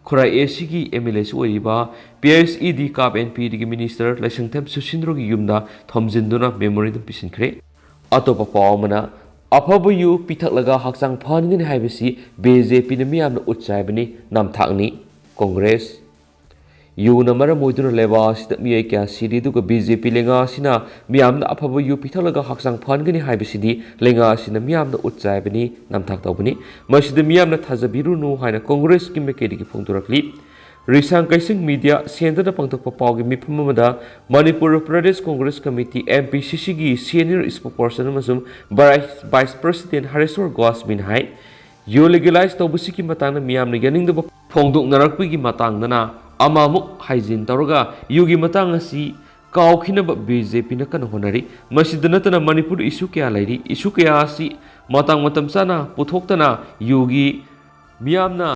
ꯈꯨꯔꯥꯏ A Cꯒꯤ M L Aꯁꯨ ꯑꯣꯏꯔꯤꯕ P S E D ꯀꯥꯞ N P Dꯒꯤ minister ꯂꯥꯏꯁꯪꯊꯦꯝ ꯁꯨꯁꯤꯟꯗ꯭ꯔꯣꯒꯤ ꯌꯨꯝꯗ ꯊꯣꯝꯖꯤꯟꯗꯨꯅ memorandum ꯄꯤꯁꯤꯟꯈ꯭ꯔꯦ꯫ ꯑꯇꯣꯞꯄ ꯄꯥꯎ ꯑꯃꯅ, ꯑꯐꯕ ꯌꯨ ꯄꯤꯊꯛꯂꯒ ꯍꯛꯆꯥꯡ ꯐꯍꯟꯒꯅꯤ ꯍꯥꯏꯕꯁꯤ BJPꯅ ꯃꯤꯌꯥꯝꯅ ꯎꯠꯆꯥꯏꯕꯅꯤ, ꯅꯝꯊꯥꯛꯅꯤ꯫ Congress꯫ ꯌꯨꯅ ꯃꯔꯝ ꯑꯣꯏꯗꯨꯅ ꯂꯩꯕꯥꯛ ꯑꯁꯤꯗ ꯃꯤꯑꯣꯏ ꯀꯌꯥ ꯁꯤꯔꯤ, ꯑꯗꯨꯒ BJP ꯂꯩꯉꯥꯛ ꯑꯁꯤꯅ ꯃꯤꯌꯥꯝꯅ ꯑꯐꯕ ꯌꯨ ꯄꯤꯊꯛꯂꯒ ꯍꯛꯆꯥꯡ ꯐꯍꯟꯒꯅꯤ ꯍꯥꯏꯕꯁꯤꯗꯤ ꯂꯩꯉꯥꯛ ꯑꯁꯤꯅ ꯃꯤꯌꯥꯝꯅ ꯎꯠꯆꯥꯏꯕꯅꯤ, ꯅꯝꯊꯥꯛ ꯇꯧꯕꯅꯤ꯫ ꯃꯁꯤꯗ ꯃꯤꯌꯥꯝꯅ ꯊꯥꯖꯕꯤꯔꯨꯅꯨ ꯍꯥꯏꯅ Congressꯀꯤ ꯃꯥꯏꯀꯩꯗꯒꯤ ꯐꯣꯡꯗꯣꯔꯛꯂꯤ꯫ ꯔꯤꯁꯥꯡ ꯀꯩꯁꯤꯡ media centreꯗ ꯄꯥꯡꯊꯣꯛꯄ ꯄꯥꯎꯒꯤ ꯃꯤꯐꯝ ꯑꯃꯗ Manipur Pradesh Congress Committee, MPCCꯒꯤ senior spokesperson ꯑꯃꯁꯨꯡ Vice President ꯍꯔꯦꯁꯣꯔ ꯒꯣꯁꯃꯤꯅ ꯍꯥꯏ, ꯌꯨ legalize ꯇꯧꯕꯁꯤꯒꯤ ꯃꯇꯥꯡꯗ ꯃꯤꯌꯥꯝꯅ ꯌꯥꯅꯤꯡꯗꯕ ꯐꯣꯡꯗꯣꯛꯅꯔꯛꯄꯒꯤ ꯃꯇꯥꯡꯗꯅ ꯑꯃꯃꯨꯛ ꯍꯥꯏꯖꯤꯟ ꯇꯧꯔꯒ ꯌꯨꯒꯤ ꯃꯇꯥꯡ ꯑꯁꯤ ꯀꯥꯎꯈꯤꯅꯕ BJPꯅ ꯀꯟꯅ ꯍꯣꯠꯅꯔꯤ꯫ ꯃꯁꯤꯗ ꯅꯠꯇꯅ ꯃꯅꯤꯄꯨꯔꯗ issue ꯀꯌꯥ ꯂꯩꯔꯤ꯫ Issue ꯀꯌꯥ ꯑꯁꯤ ꯃꯇꯥꯡ ꯃꯇꯝ ꯆꯥꯅ ꯄꯨꯊꯣꯛꯇꯅ ꯌꯨꯒꯤ ꯃꯤꯌꯥꯝꯅ